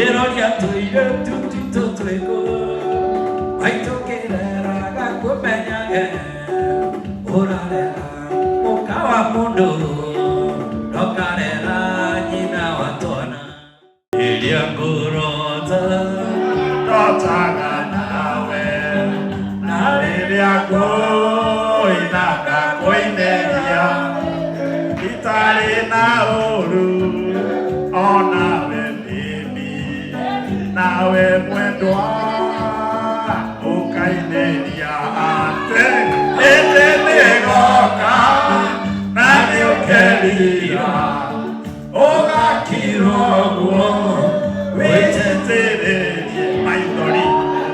Ndĩroria tũirĩtu twitũ twĩkũ maitũ kĩreraga kũmenyage ũrarera mũka wa mũndũ ndokarera nyina wa twana rĩrĩa ngũrota ndotaga nawe na rĩrĩa ngũina ngakũinĩria itarĩ na ũru onawe mimi nawe mwendwa ũkainĩria atĩ ĩndĩ nĩgoka na nĩũkerira ũgakira ũguo wĩtĩtĩrĩrie maithori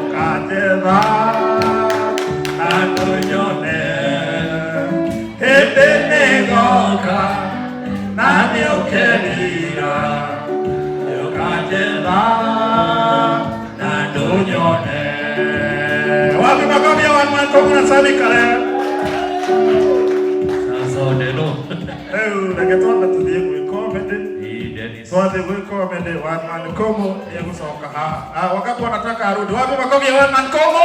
ũkanjetha na ndũnyone hĩndĩ nĩgoka na nĩũkerira ũkanjetha na ndũnyone. Wapi makofi ya One Man Kongo na Sammy Kare? Sasa Odero. Rĩu reke twambe tũthiĩ gwĩ comedy. Ii, Dennis. Twathiĩ gwĩ comedy One Man Kongo nĩegũcoka haha. Ah, wakati wanataka arudi. Wapi makofi ya One Man Kongo?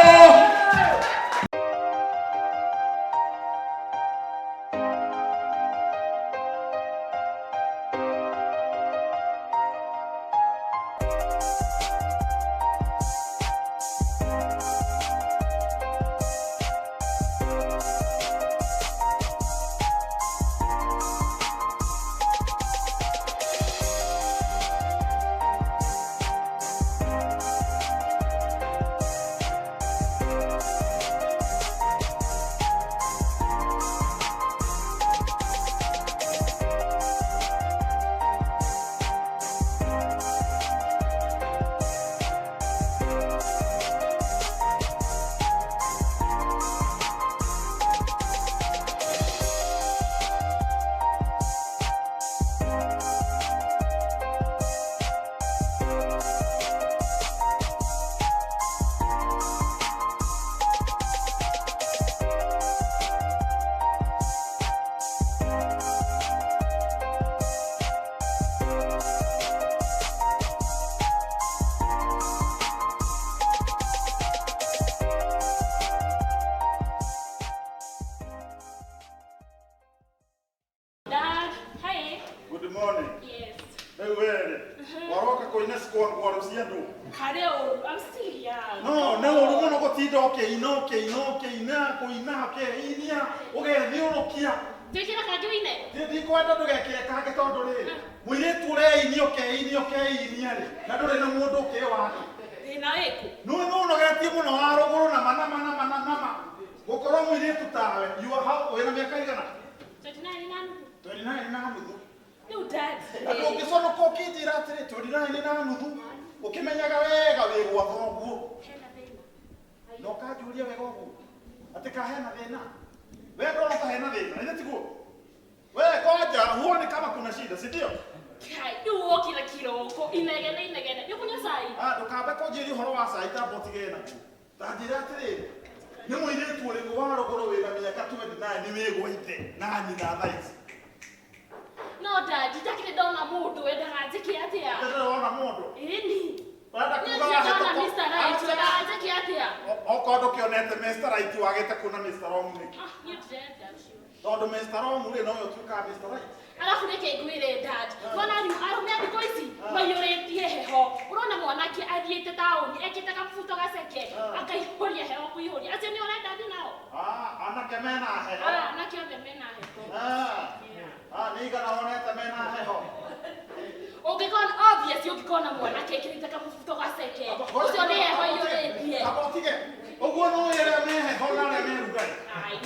Dad, hi. Good morning. Yes. Rĩu wee-rĩ, waroka kũina cikwa cia andũ. Kareo, I'm still young. No, nĩ ũru mũno gũtinda ũkĩina ũkĩina ũkĩina kũina ũkeinia ũgethiũrũkia. Twĩkĩra kanjũ ine? Niĩ ndikwenda ndũgekĩre kangĩ tondũ rĩrĩ, mũirĩtu ũreinia ũkeinia ũkeinia rĩ, na ndũrĩ na mũndũ ũkĩ wake. Thĩna wĩkũ? Nĩ nĩ ũnogetie mũno wa rũgũrũ nama nama nama nama. Gũkorwo mũirĩtu tawe, you are how, wĩna mĩaka igana? 29 na nuthu. 29 na nuthu. Rĩu dad. Na ndũngĩconoka ũkĩnjĩra atĩrĩ 29 na nuthu, ũkĩmenyaga wega wĩ gwa thoguo. Hena thĩna. Na ũkanjũria wega ũguo atĩ ka hena thĩna. We ndona ta hena thĩna, ĩthĩ tiguo? We kwanja huoni kama kuna shida, si ndio? Kai, rĩu wokĩra kĩroko inegene inegene. Nĩ ũkũnyua cai? Ah, ndũkambe kũnjĩria ũhoro wa cai tamba ũtigane naguo. Ta njĩra atĩrĩrĩ, nĩ mũirĩtu ũrĩkũ wa rũgũrũ wĩna mĩaka 29 nĩ wĩ gwa ithe na nyina thaa ici? No dad, ndakĩrĩ ndona mũndũ wendaga njĩke atĩa? Ndĩrĩ wona mũndũ. Ĩni. Ũrenda Niĩ kuga ndirĩ ndona wahĩtũkwo- Mr. Right, wendaga njĩke atĩa? Okorwo ndũkĩonete Mr. Right wagĩte kuona Mr. Wrong nĩkĩ? Ah, niĩ ndirenda ũcio. Tondũ Mr. Wrong rĩ nowe ũtuĩkaga Mr. Right. Arabu reke ngwĩre dad, wona rĩu arũme a thikũ ici maiyũrĩtie heho. Ũrona mwanake athiĩte taũni ekĩte kabuto gaceke akaihũria heho kũihũria. Acio nĩ ũrenda thiĩ nao? Ah, anake mena heho. Ah, anake othe mena heho. Ah, ah, nĩ igana wonete mena heho. Ũngĩkona obvious ũngĩkona mwanake ekĩrĩte kabuto gaceke ũcio nĩ heho iyũrĩtie. Amba ũtige. Ũguo no arĩa me heho na arĩa me rugarĩ. Ai,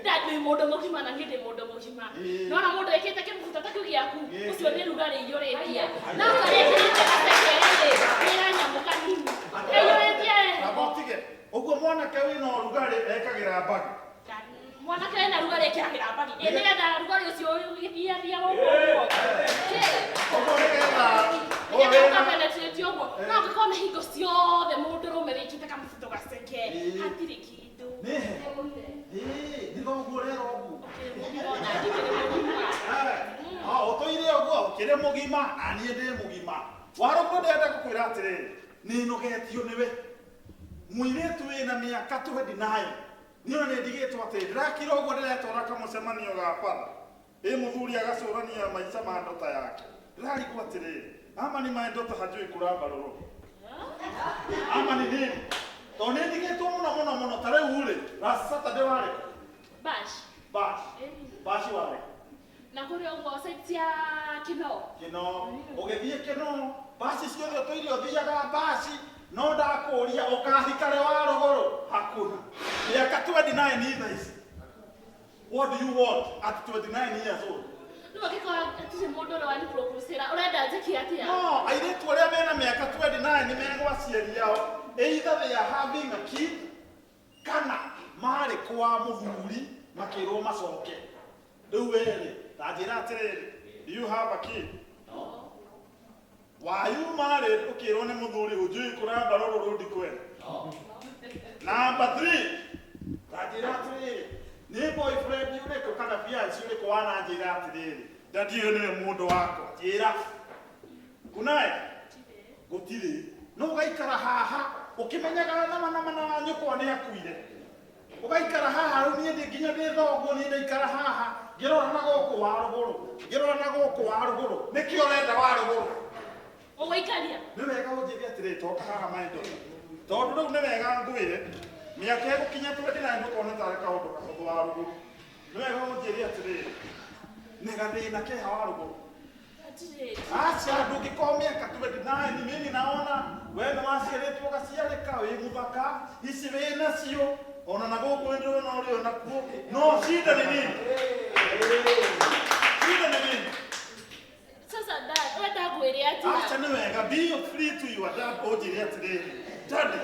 dad wĩ mũndũ mũgima na niĩ ndĩ mũndũ mũgima. Ĩĩ. Nona mũndũ ekĩte kĩbuto ta kĩu gĩaku Ĩĩ. ũcio nĩ rugarĩ iyũrĩtie. No karĩa ekĩrĩte gaceke rĩ nĩ kanyamũ kanini. Kaiyũrĩtie heho. Amba ũtige. Ũguo mwanake wĩna ũrugarĩ ekagĩra mbagi. Mwanake wĩna rugarĩ ekĩragĩra mbagi. Ĩ nĩgetha rugarĩ ũcio ũgĩthiathia gũkũ ũguo. Kĩ? Ũguo nĩgetha ũyũ Nĩgetha wĩna ũkapenetrate ũguo. No ũngĩkorwo na hingo ciothe mũndũrũme wĩkĩte kamũbuto gaceke Ĩĩ. hatirĩ kĩndũ. Nĩ heho. Ĩĩ, nĩ thoguo ũrera ũguo. Ũkĩrĩ mũgima ona ndikĩrĩ mũgima. Eh, ah, ũtũire ũguo ũkĩrĩ mũgima na niĩ ndĩ mũgima. Warũgũrũ ndĩrenda gũkwĩra atĩrĩrĩ, nĩ nogetio nĩwe. Mũirĩtu wĩna mĩaka 29. Niĩ ona nĩ ndigĩtwo atĩ ndĩrakira ũguo ndĩretwara kamũcemanio ga batha. Ĩ mũthuri agacũrania maica ma ndota yake. Ndĩrarigwo atĩrĩrĩ, ama ni my daughter hajui kũramba rũrũ. Ama ni nini? Tondũ nĩ ndigĩtwo mũno mũno mũno ta rĩu rĩ, last Saturday warĩ kũ? Bash. Bash. Bash warĩ kũ? Na kũrĩ ũguo side cia Kĩno. Kĩno. Ũgĩthiĩ Kĩno, baci ciothe ũtũire ũthiaga baci, no ndakũria ũkahika rĩ wa rũgũrũ? Hakuna. Mĩaka 29 thaa ici. What do you want at 29 years old? Rĩu angĩkorwo hatirĩ mũndũ ũrĩa wanipropose-ĩra, ũrenda njĩke atĩa? No, airĩtu arĩa mena mĩaka 29 nĩ megwa aciari ao. Either they are having a kid, kana marĩ kwa mũthuri makĩrwo macoke. Rĩu we-rĩ, ta njĩra atĩrĩrĩ, do you have a kid? No. Were you married ũkĩrwo nĩ mũthuri hujui kũramba rũrũ rudi kwenu? No. Number 3, ta njĩra atĩrĩrĩ, nĩ boyfriend ũrĩkũ kana fiancé ũrĩkũ wananjĩra atĩrĩrĩ, daddy ũyũ nĩwe mũndũ wakwa, njĩra. Kunaye? Gũtirĩ. No ũgaikara haha ũkĩmenyaga nama nama na nyũkwa nĩ akuire. Ũgaikara haha rĩu niĩ ndĩ nginya ndĩ thoguo niĩ ndaikara haha ngĩrora na gũkũ wa rũgũrũ, ngĩrora na gũkũ wa rũgũrũ. Nĩkĩ ũrenda wa rũgũrũ? Ũgũikaria? Nĩ wega ũnjĩre atĩrĩrĩ, toka haha my daughter. Tondũ rĩu nĩ wega ngwĩre, mĩaka ĩgũkinya 29 ndũkone tarĩ kaũndũ kahũthũ wa rũgũrũ. Nĩ wega ũnjĩre atĩrĩrĩ, nĩ gathĩna keha wa rũgũrũ. Hatirĩ. Aca, ndũngĩkorwo mĩaka 29, mimi naona we nĩ waciarĩtwo ũgaciarĩka, wĩ mũthaka, ici wĩ nacio, ona na gũkũ nĩ ndĩrona ũrĩ o nakuo. No shida ni nini? Shida ni nini? Sasa dad, ũrenda ngwĩre atĩa? Acha nĩ wega, be free to your dad, ũnjĩre atĩrĩrĩ, daddy,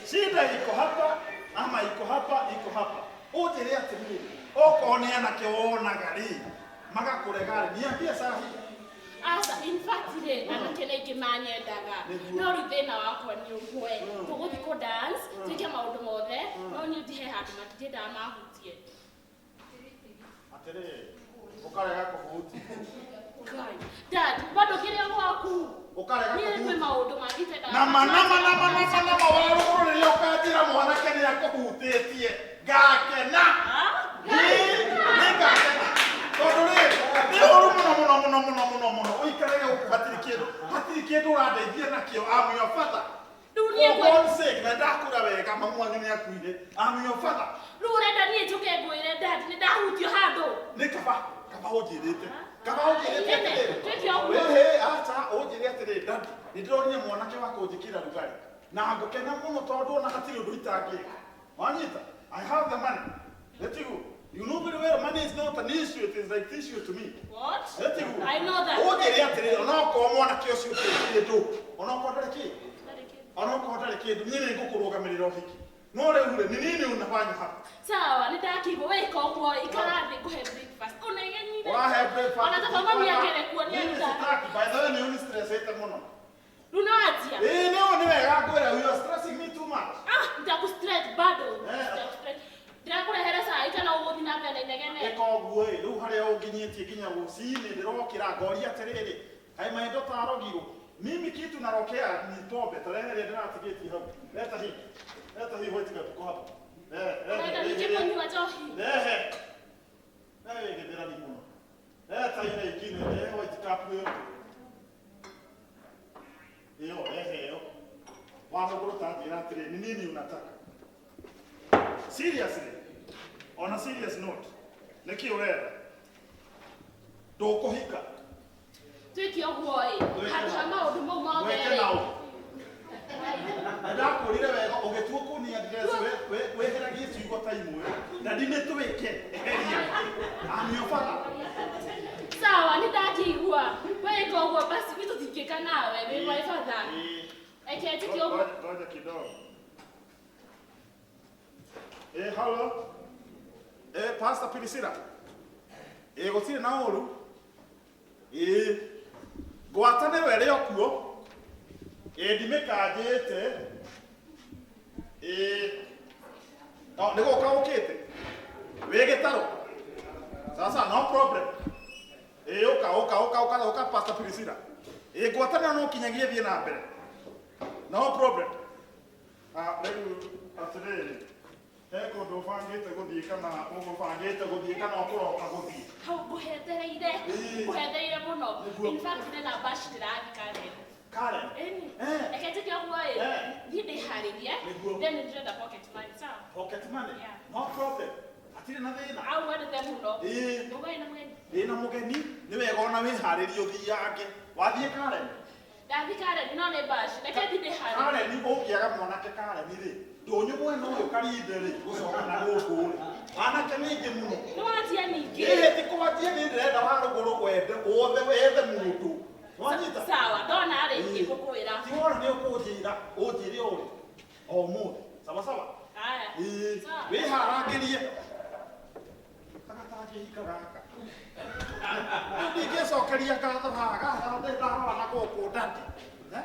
shida iko hapa ama iko hapa, iko hapa. Ũnjĩre atĩrĩrĩ, okorwo nĩ anake wonaga rĩ, magakũrega rĩ, niambie sahi. Aca, in fact rĩ, anake nĩ aingĩ manyendaga. Nĩguo. No rĩu thĩna wakwa nĩ ũmwe. Tũgũthiĩ kũ dance, twĩke maũndũ mothe, no niĩ ndihe handũ matingĩendaga mahutie. Atĩrĩrĩ, ũkarega kũhutia. Ngai. Dad, bado kĩrĩ o gwaku. Ũkarega Niĩ kwĩ kũhutia. maũndũ mangĩ itendaga. Nama, nama, nama, nama, nama, wa rũgũrũ rĩrĩa ũkanjĩra mwanake nĩ akũhutĩtie, ngakena. Ah? Nĩ ngakena. Tondũ rĩ, nĩ ũru mũno mũno mũno mũno mũno mũno. Ũikarage gũkũ hatirĩ kĩndũ, hatirĩ kĩndũ ũrandeithia nakĩo. I'm your father. Rĩu niĩ For ngwĩ- God's sake, na ndakũra wega, mamu wanyu nĩ akuire. I'm your father. Rĩu ũrenda niĩ njũke ngwĩre dad nĩ ndahutio handũ. Nĩ kaba, kaba ũnjĩrĩte. Kaba ũnjĩrĩte Nene, atĩrĩrĩ. twĩke ũguo. Wĩhĩ, acha, ũnjĩre atĩrĩrĩ, daddy, nĩ ndĩronire mwanake wa kũnjĩkĩra rugarĩ. Na ngũkena mũno tondũ ona hatirĩ ũndũ itangĩka. Wanyita? I have the money. Letigu, you know very well money is not an issue, it is like tissue to me. What? Letigu. I know that. Ũnjĩre atĩrĩrĩ, onokorwo mwanake ũcio ũtirĩ kĩndũ, onokorwo ndarĩ kĩndũ, onokorwo ndarĩ kĩndũ, niĩ nĩ ngũkũrũgamĩrĩra ũhiki. No rĩu rĩ, ni nini unafanya hapa? Sawa, nĩ ndakĩigua wĩka ũguo, ikara thĩ ngũhe breakfast. Ũnegenyire. Ũrahe breakfast. Ona ta mami akĩrĩ kuo nĩ Mimi aruga. sitaki, by the way nĩ ũnistressĩte mũno. Rĩu nĩ wanjia? Ĩĩ nĩ wega ngwĩra, you are stressing me too much. Ah, nitakustress bado. Eh. Nitakustress. Ndĩrakũrehere cai kana ũgũthiĩ na mbere na inegene? Ĩka ũguo ĩ, rĩu harĩa ũnginyĩtie nginya rũcinĩ ndĩrokĩra ngoria atĩrĩrĩ, kaĩ my daughter arogirwo. Mimi kitu narokea ni pombe, ta rehe ĩrĩa ndĩratigĩtie hau. Leta hii. Leta hii white cup iko hapa. Ũrenda Rehe. ningĩ kũnyua njohi? Rehe. Rehe gĩthĩrani mũno. Leta ile ingine, rehe white cup ĩyo. Ĩyo, rehe ĩyo. Warũgũrũ ta njĩra atĩrĩ, ni nini unataka? Seriously, on a serious note, nĩkĩ ũrenda? Ndũkũhika. Twĩke ũguo ĩ, Twĩke handũ ha maũndũ mau mothe Weke rĩ. na ũ. Nĩndakũrire wega ũgĩtua kũnia address weheragie ciugo ta imwe. Daddy nĩ twĩke, eheria. I'm your father. Sawa, nĩ ndakĩigua. Wĩka ũguo basi ithuĩ tũtingĩka nawe, wĩ my father. Ĩĩ. Reke njĩke ũguo. Ngoja kidogo. Eh, hello. Eh, Pastor Priscilla. Eh, gũtirĩ na ũru. Ĩĩ. Ngwatanĩro ĩrĩ o kuo. Ĩĩ ndimĩkanjĩte. Ĩĩ. No, nĩ gũka ũkĩte. Wĩ gĩtarũ. Sasa no problem. Ĩĩ ũka ũka ũka ũka ũka Pastor Priscilla. Ĩ ngwatanĩro no kinyagia thiĩ na mbere. No problem. Ah, rĩu atĩrĩrĩ, he kũndũ ũbangĩte gũthiĩ kana ũgũbangĩte gũthiĩ kana ũkũroka gũthiĩ? Hau ngũhethereire. Ĩĩ. Ngũhethereire mũno. Nĩguo. In fact ndĩna bash ndĩrathiĩ Karen. Karen? Ĩni. Eh. Reke njĩke ũguo ĩ. Eh. Thiĩ ndĩharĩrie. Nĩguo. Then ndĩrenda pocket money, sawa? Pocket money? Yeah. No problem. Hatirĩ na thĩna. Au wendete mũno. Ĩĩ. Ũguo na mũgeni. Ndĩna mũgeni, nĩ wega ona wĩharĩrie ũthiange. Wathiĩ Karen? Ndathiĩ Karen no nĩ bash. Reke thiĩ ndĩharĩrie. Karen ũngĩaga mwanake Karen rĩ, ndũnyũ mwena ũyũ Karinde rĩ, gũcoka na gũkũ rĩ. Anake nĩ aingĩ mũno. Nĩ wanjia ningĩ. Ĩhĩ ti kwanjia nĩ ndĩrenda wa rũgũrũ wende wothe wethe mũndũ. Wanyita? Sawa, ndona rĩ Ĩĩ. ngũkwĩra. Ti wona nĩ ũkũnjĩra, ũnjĩre ũrĩ. O ũmũthĩ. Sawa sawa. Haya. Ĩĩ. Sawa. Wĩharangĩrie. Gatangĩhika gaka. Rĩu ndingĩcokeria ngatho haha, gaka ndarora na gũkũ ndandi. Eh?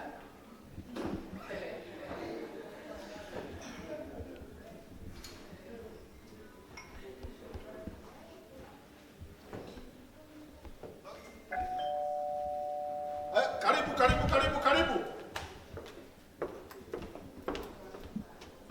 Eh, karibu karibu karibu karibu.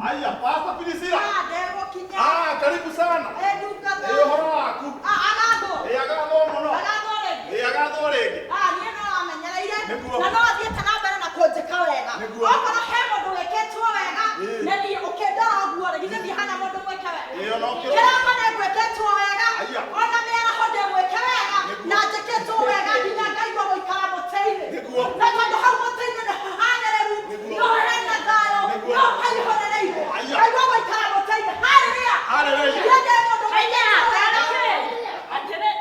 Aya, Pastor Priscilla. Ah, ndegũkinya. Ah, karibu sana. Eh, ndungata. Eh, ũhoro waku? Ah, agathwo. Eh, agathwo mũno. Agathwo rĩngĩ. Eh, agathwo rĩngĩ. Ah, niĩ no wamenyereire. Nĩguo. Na no athiĩte na mbere na kũnjĩka wega. Nĩguo. Okorwo he mũndũ wĩkĩtwo wega, Ĩĩ. nĩ niĩ ũkĩndora ũguo rĩ, githĩ ndihana mũndũ mwĩke wega. Ĩĩ, ona ũkĩrora. Kĩroko nĩ ngwĩkĩtwo wega. Aya. Ona mĩaraho ndĩ mwĩke wega. Nĩguo. Na njĩkĩtwo wega nginya ngaigua gũikara mũtĩ-inĩ. Nĩguo. Na tondũ hau mũtĩ-inĩ nĩho hagĩrĩru, Nĩguo. nĩho hena thayũ, Nĩguo. nĩho haihũrĩrĩirwo. Aya. Ngaigua gũikara mũtĩ-inĩ. Hallelujah. Hallelujah. Niĩ ndĩ mũndũ Haya, wĩkĩtwo wega. atĩrĩ. Atĩrĩ.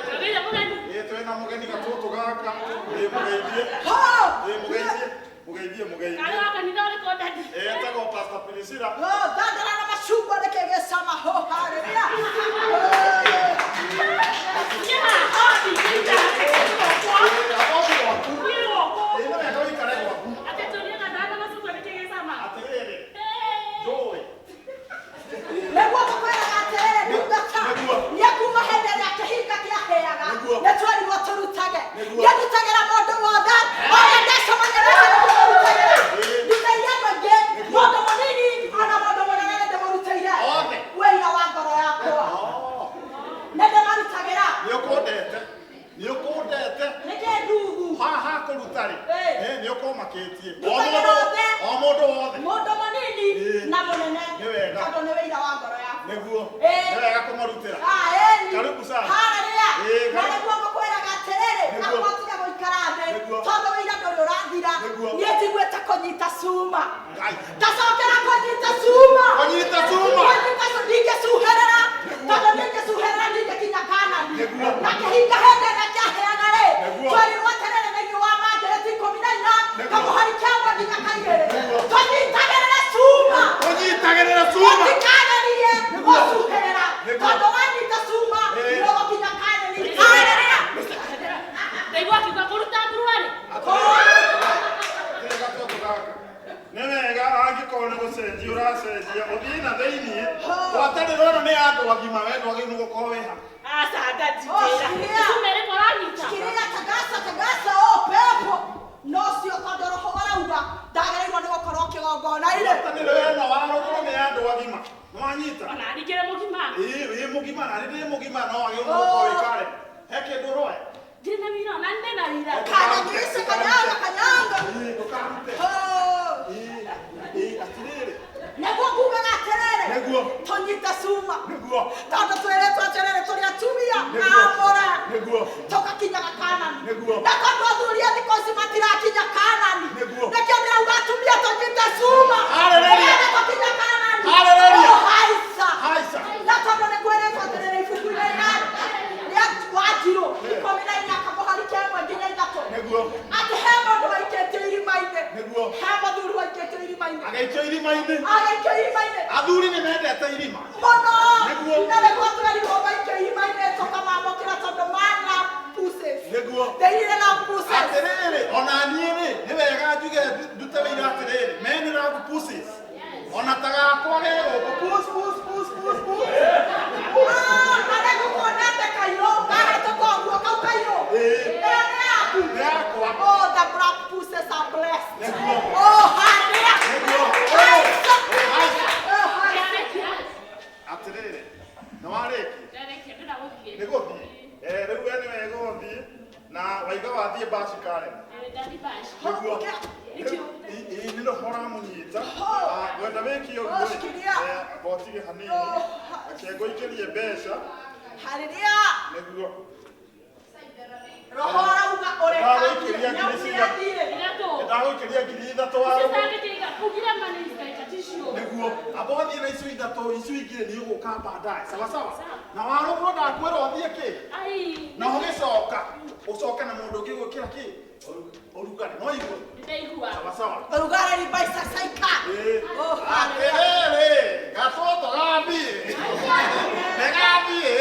Tũgĩire mũgeni. Ĩĩ, twĩna mũgeni gatũtũ gaka. Ĩĩ, mũgeithie. Ho! Ĩĩ, mũgeithie. Mũgeithie, mũgeithie. Karĩ wa kanitha ũrĩkũ ndadi? Ĩĩ, etagwo Pastor Priscilla. Oh, thandara na macungwa nĩkĩ gĩcama ho hallelujah. Yeah, hodi, nginya. Gũkũ. Ĩĩ, akobi gwaku. Niĩ gũkũ. Ĩĩ, nĩ wega ũikare gwaku. Atĩ tũrĩe gathandara na macungwa nĩkĩ gĩcama? Atĩrĩrĩ, Hey. njũĩ. Nĩguo ngũkwĩraga atĩrĩrĩ ndungata, Nĩguo. niĩ kuma hĩndĩ ĩrĩa kĩhinga kĩahĩaga, Nĩguo. nĩ twerirwo tũrutage. Nĩguo. Niĩ ndutagĩra mũndũ wothe, ũrĩa ndacemania nake nĩ ndĩmũrutagĩra. Ĩĩ. Ndutĩire andũ aingĩ, Nĩguo. mũndũ mũnini ona mũndũ mũnene nĩ ndĩmũrutĩire. Othe. Wĩira wa ngoro yakwa. Oh, Nĩ ndĩmarutagĩra. nĩ ũkũndete. Nĩ ũkũndete. Nĩkĩ ndugu? Haha kũruta rĩ. Ĩĩ. Ĩĩ, nĩ ũkũmakĩtie. O Ndutagĩra mũndũ, othe. o mũndũ wothe. Mũndũ mũnini Ĩĩ. na mũnene. Nĩ wega. Tondũ nĩ wĩira wa ngoro yakwa. Nĩguo. Ĩĩ. Nĩ wega kũmarutĩra. Ah, ĩni. Karibu sana. Hallelujah. Ĩĩ, Na karibu. nĩguo ngũkwĩraga atĩrĩrĩ, Nĩguo. akwa tiga gũikara thĩ, Nĩguo. tondũ wĩira ndũrĩ ũrathira. Nĩguo. Niĩ njiguĩte kũnyita cuma. Ngai. Ndacokera kũnyita cuma. Kũnyita cuma. Kũnyita cuma, ndingĩcuhĩrĩra. Nĩguo. Tondũ ndingĩcuhĩrĩra ndingĩkinya Kanani. Nĩguo. Na kĩhinga hĩndĩ ĩrĩa kĩaheana rĩ, Nĩguo. twerirwo atĩrĩrĩ thĩinĩ wa Manjĩrĩti 14, Nĩguo. kamũhari kĩamwe nginya kaigĩrĩ. Nĩguo. Tũnyitagĩrĩre cuma. Ũnyitagĩrĩra cuma. Ũtikagerie Nĩguo. gũcuhĩrĩra. Nĩguo. Tondũ wanyita cuma, Ĩĩ. nĩũgũkinya Kanani. Hallelujah. Ndaigua akiuga kũruta thuruarĩ. Atĩrĩ gatũtũ gaka. Nĩ wega angĩkorwo nĩ gũcenjia ũracenjia ũthiĩ na thĩiniĩ. Ngwatanĩro ĩno nĩ ya andũ agima we ndwagĩrĩirwo nĩ gũkorwo wĩ ha. Aca ndadi Oh, njĩra. shikilia. Cuma ĩrĩkũ ũranyita? Shikilia tagasa tagasa o pepo no cio tondũ roho arauga ndagĩrĩirwo nĩ gũkorwo kĩgongona-inĩ. Ngwatanĩro ĩno wa rũgũrũ nĩ ya andũ agima. Nĩwanyita? Ona ningĩrĩ mũgima. Ĩĩ, wĩ mũgima na nĩ ndĩ mũgima no wagĩrĩirwo nĩ gũkorwo wĩ Karen. He kĩndũ ũroya? Ndirĩ na wĩra, ona ndĩ na wĩra. Kanyagise kanyanga kanyanga. Ĩĩ, ndũkarute. Ho. Ĩĩ, ĩĩ, atĩrĩrĩ. Nĩguo ngugaga atĩrĩrĩ, Nĩguo. tũnyite cuma. Nĩguo. Tondũ twĩrĩtwo atĩrĩrĩ tũrĩ atumia Nĩguo. amũre. Nĩguo. Tũgakinyaga Kanani. Nĩguo. Na tondũ athuri a thikũ ici matirakinya Kanani. Nĩguo. Nĩkĩo ndĩrauga atumia tũnyite cuma. Hallelujah. Nĩgetha tũkinye Kanani. Hallelujah. Oh, haica. Haica. Na tondũ nĩ kwĩrĩtwo atĩrĩrĩ ibuku-inĩ rĩa Wanjirũ 14 kamũhari kĩmwe nginya ithatũ. Nĩguo. Atĩ he mũndũ waikĩtio irima-inĩ. Nĩguo. He mũthuri waikĩtio irima-inĩ. Agĩikio irima-inĩ. Agĩikio irima-inĩ. Athuri nĩ mendete irima. Mũno. Nĩguo. Na nĩguo twerirwo maikio irima-inĩ tũkamamũkĩra tondũ mana puses. Nĩguo. They didn't love puses. Atĩrĩrĩ, ona niĩ rĩ, nĩ wega njuge ndute wĩira atĩrĩrĩ, men love pussies. Ona ta gakwa ge gũkũ, pus, pus, pus, pus, pus. Ah, na nĩngũkuonete kairũ, kahĩtũka ũguo kau kairũ. Ĩĩ. Ĩyo nĩ yaku. Nĩ yakwa. Daddy Bash. Nĩguo. Ũkĩra. Ĩĩ nĩ roho ũramũnyita. Ngwenda wĩke ũguo. Oh, shikilia. Mbotige hanini. Oh. Reke ngũikĩrie mbeca. Haleluya. Nĩguo. Roho arauga ũreka Ndagũikĩria ngiri nĩaumire thiĩ. Ithatũ. Ndagũikĩria ngiri ithatũ Icio warũgũrũ. citangĩtiga, ugire mani citaika tissue. Nĩguo. Amba ũthiĩ na icio ithatũ, icio ingĩ nĩ ũgũka baadaye. Sawa sawa. Na warũgũrũ ndakwĩra ũthiĩ kĩ? Ai. Na ũgĩcoka, ũcoke na mũndũ ũngĩ gwĩkĩra kĩ? Ũrugarĩ. No igua. Nĩndaigua. Sawa sawa. Ũrugarĩ mbaisa saika. Ĩĩ. Oh, haleluya. Atĩrĩrĩ, gatũtũ gathiĩ. Nĩ gathiĩ.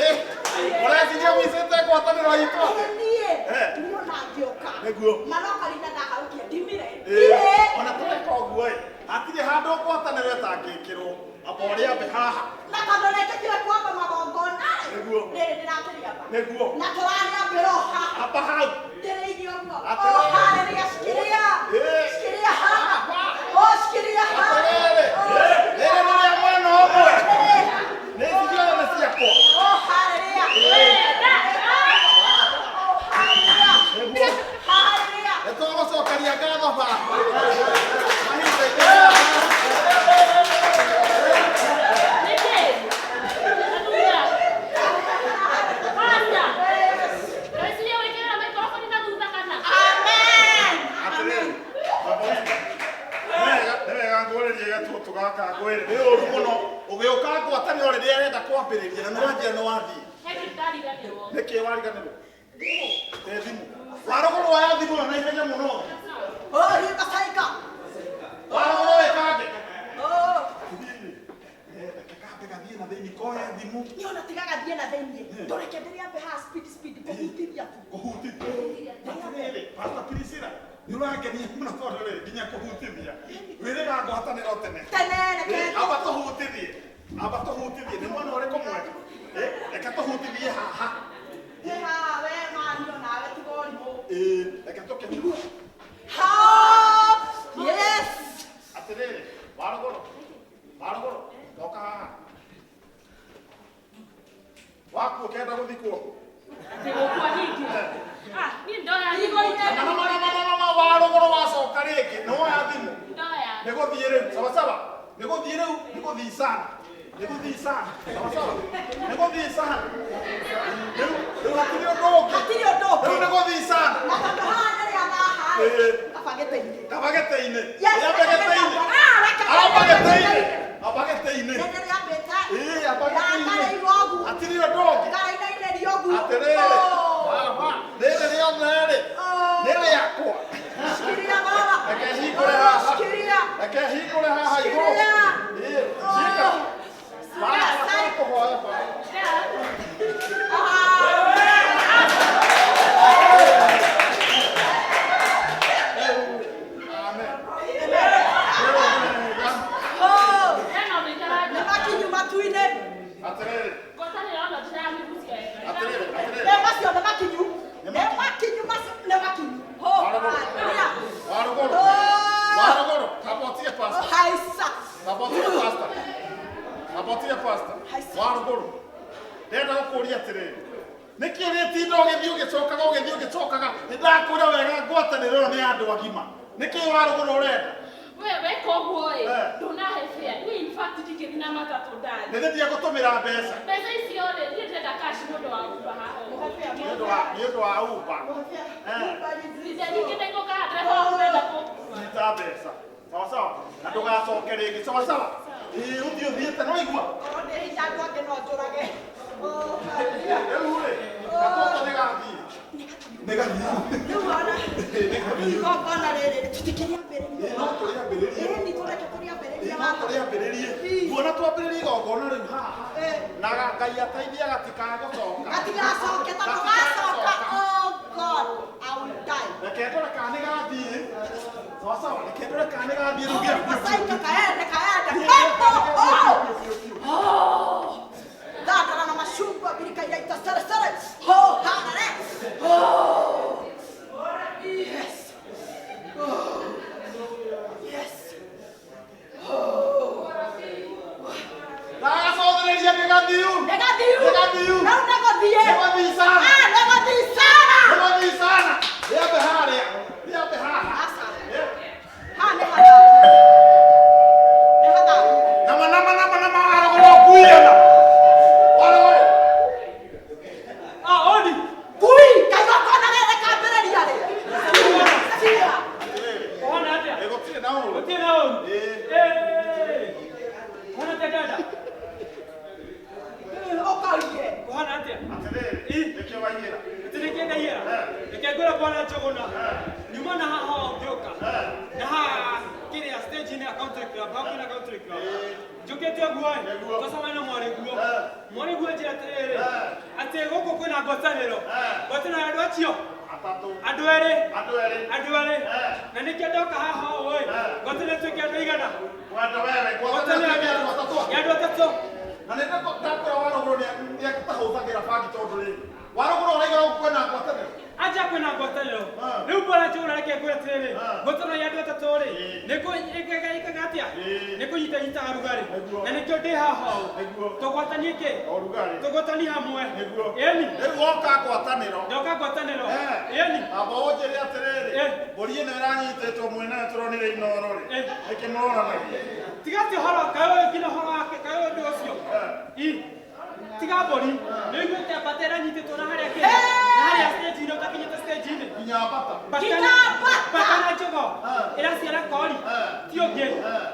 Ũreciria wicĩte ngwatanĩro itũ atĩa? Niĩ Eh. niĩ ona ngĩũka. Nĩguo. Maroka rina ndaharũkia ndimire. Ĩĩ. Ĩĩ. Ona tũreka ũguo ĩ, hatirĩ handũ ngwatanĩro ĩtangĩkĩrwo. Amba ũrĩambe haha. Na tondũ nĩnjĩkire kwamba magongona Nĩguo. rĩrĩ ndĩrakĩrĩamba. Nĩguo. Na tũrarĩambĩra o haha. Amba hau. Ndĩrĩirie ũguo. Atĩrĩrĩ. Oh, haleluya, shikilia. Ĩĩ. Shikilia haha. Oh, shikilia haha. Atĩrĩrĩ. Oh, Rĩrĩ nĩ rĩa mwena ũmwe. Nĩ ici ciothe nĩ ciakwa. Oh, haleluya. Oh, haleluya. Nĩguo. Haleluya. Nĩ tũgũcokeria ngatho baba. Mahinda-inĩ Nĩkĩ? Athura. Pastor. Weciria wĩkĩrĩra microphone na thutha kana? Amen. Atĩrĩrĩ, baba ũcio, nĩ wega ngũrĩrie gatũtũ gaka ngwĩre nĩ ũru mũno ũgĩũka ngwatanĩro rĩrĩa arenda kwambĩrĩria na nĩ wanjia nĩ wathiĩ He kĩndũ ndariganĩrwo. nĩkĩ wariganĩrwo ĩ thimũ warũgũrũ woya thimũ ĩyo na ihenya mũno Oh, riba saika. warũgũrũ wĩkange Oh. reke kambe gathiĩ na thĩinĩ koe thimũ Niĩ ona tiga gathiĩ na thĩiniĩ. Tũreke ndĩrĩambe haha speed speed kũhutithia tu. kũhutithia atĩrĩrĩ Pastor Priscilla nĩ ũrangenia mũno tondũ rĩrĩ nginya kũhutithia wĩrĩga ngwatanĩro tene Tene reke. Amba tũhutithie amba tũhutithie nĩ mwena ũrĩkũ mwega reke tũhutithie haha Nĩ haha we mani onawe tiga ũrimũ. Ĩĩ, reke tũkĩhutithie Ha! Yes. atĩrĩrĩ warũgũrũ warũgũrũ toka haha waku ũkenda gũthikwo Atĩ gũkua ningĩ. Ah, niĩ ndoya Higo thimũ. Ma, ma, ma, ma, ma, ma, ma, warũgũrũ wacoka rĩngĩ nĩ woya thimũ Ndoya. nĩ gũthiĩ rĩu sawa sawa nĩ gũthiĩ rĩu nĩ gũthiĩ sana nĩ gũthiĩ sana sawa sawa nĩ gũthiĩ sana rĩu rĩu hatirĩ ũndũ ũngĩ Hatirĩ ũndũ ũngĩ. rĩu nĩ gũthiĩ sana Na tondũ haha nĩrĩa haha Ĩĩ. kaba gĩtĩ-inĩ. kaba gĩtĩ-inĩ Yes, Rĩambe gĩtĩ-inĩ Ah, reke amba gĩtĩ-inĩ amba gĩtĩ-inĩ Nĩndĩrĩambĩte. Ĩĩ, amba gĩtĩ-inĩ Ndakarĩirwo ũguo. hatirĩ ũndũ ũngĩ Ngarainainĩrio ũguo. atĩrĩrĩ Oh. baba rĩrĩ rĩothe rĩ Oh. nĩ rĩakwa Shikilia baba. Reke hingũre Oh, haha shikilia. reke hingũre haha igũrũ Shikilia. Ĩĩ, shika Oh. Baba, kũhoya baba Ah. Amen. Oh. Hena ũndũ Nĩ itaranja. makinyu matu-inĩ. Atĩrĩrĩ, Ngwatanĩro ona ndĩramĩgucia wega. atĩrĩrĩ, atĩrĩrĩ. Nĩ macio nĩ makinyu. Nĩ makinyu macio nĩ makinyu. Oh, Warũgũrũ. hallelujah. Warũgũrũ. Oh. Warũgũrũ. Kaba ũtige Oh, pastor. haica. Kaba ũtige pastor. Kaba ũtige pastor. Haica. Warũgũrũ. Ndĩrenda gũkũria atĩrĩrĩ. Nĩkĩ ũrĩtinda ũgĩthiĩ ũgĩcokaga ũgĩthiĩ ũgĩcokaga? Nĩ ndakwĩra wega ngwatanĩro ĩyo nĩ ya andũ agima. Nĩkĩ warũgũrũ ũrenda? We weka ũguo ĩ, Eh. ndũnahe fare. Niĩ in fact ndingĩthiĩ na matatũ ndani. Nĩ ndĩthiĩ gũtũmĩra mbeca. Mbeca icio rĩ, niĩ ndĩrenda cash nĩ ũndũ wa Uber haha ũguo. Nĩ ũndũ wa nĩ ũndũ wa Uber. Ningĩ ndaigũka ndereba waku ndenda kũngua. Nyita mbeca. Sawa sawa. Na ndũgacoke rĩngĩ. Sawa sawa. Ĩĩ ũthiĩ ũthiĩte no igua. Korwo ndĩ hinya andũ angĩ no njũrage. Oh, hallelujah. Rĩu rĩ, gatũtũ nĩ gathiĩ. Nĩ gathiĩ. Rĩu ona rĩu igongona rĩrĩ tũtikĩrĩambĩrĩria. Ĩĩ no tũrĩambĩrĩrie. Ĩĩ nĩ tũreke tũrĩambĩrĩrie Ĩĩ no haha. tũrĩambĩrĩrie. Nguona twambĩrĩrie igongona rĩu haha. Ĩĩ. Na Ngai ateithie gatikagũcoka. Gatigacoke tondũ gacoka. Oh God, I will die. Reke ndore kana nĩ gathiĩ. Sawa sawa, reke ndore kana nĩ gathiĩ rĩu gĩa Masaika kaende kaende. Pepo. Oh. Oh. Thakara na machungwa birika iraita sere sere. Ho harare. Oh. Yes. Oh. Yes. Oh. Ndagacothereria nĩ gathiu. Nĩgathiu. Nĩ gathiu. Rĩu nĩgũthiĩ. Nĩ gathiu sana. Ah, nĩgũthiĩ sana. Nĩ gathiu sana. Rĩambe harĩa. Rĩambe atĩrĩrĩ atĩ gũkũ kwĩna ngwatanĩro ngwatanĩro ya andũ acio Atatũ. andũ erĩ Andũ erĩ. andũ erĩ na nĩkĩo ndoka haha ũũ ĩ ngwatanĩro ĩtuĩke andũ aigana Wenda wewe ngwatanĩro ngwatanĩro ĩtuĩke andũ atatũ. ya andũ atatũ Na nĩ ndakwĩra Warũgũrũ nĩ atahũthagĩra bangi tondũ rĩrĩ. Warũgũrũ ũraiga gũkũ kwĩna ngwatanĩro. aja kwĩna ngwatanĩro Ah. rĩu mbora njũgũna reke ngwĩre atĩrĩrĩ Ah. ngwatanĩro ya andũ atatũ rĩ Ĩĩ. nĩ ĩkaga atĩa Ĩĩ. nĩ kũnyita nyitaga rugarĩ Nĩguo. na nĩkĩo ndĩ haha ũũ Nĩguo. tũgwatanie kĩ Ũrugarĩ. tũgwatanie hamwe Nĩguo. ĩni Rĩu woka ngwatanĩro. ndoka ngwatanĩro Eh. ĩni Amba ũnjĩre atĩrĩrĩ. Eh. Mbũri ĩno ĩranyitĩtwo mwena tũronire inoro rĩ. Eh. Nĩkĩ mũronanagia? tiga atĩ ũhoro kaĩ ũyũ nginya ũhoro wake kaĩ ũndũ ũcio I tiga mbũri nĩ ũiguĩte mbata ĩranyitĩtwo na harĩa kĩrĩa na harĩa stage-inĩ ũtakinyĩte stage-inĩ Nginya mbata. Mbata Nginya na- mbata! mbata na njogo Eh. ĩraciara kori Eh. ti ũngĩ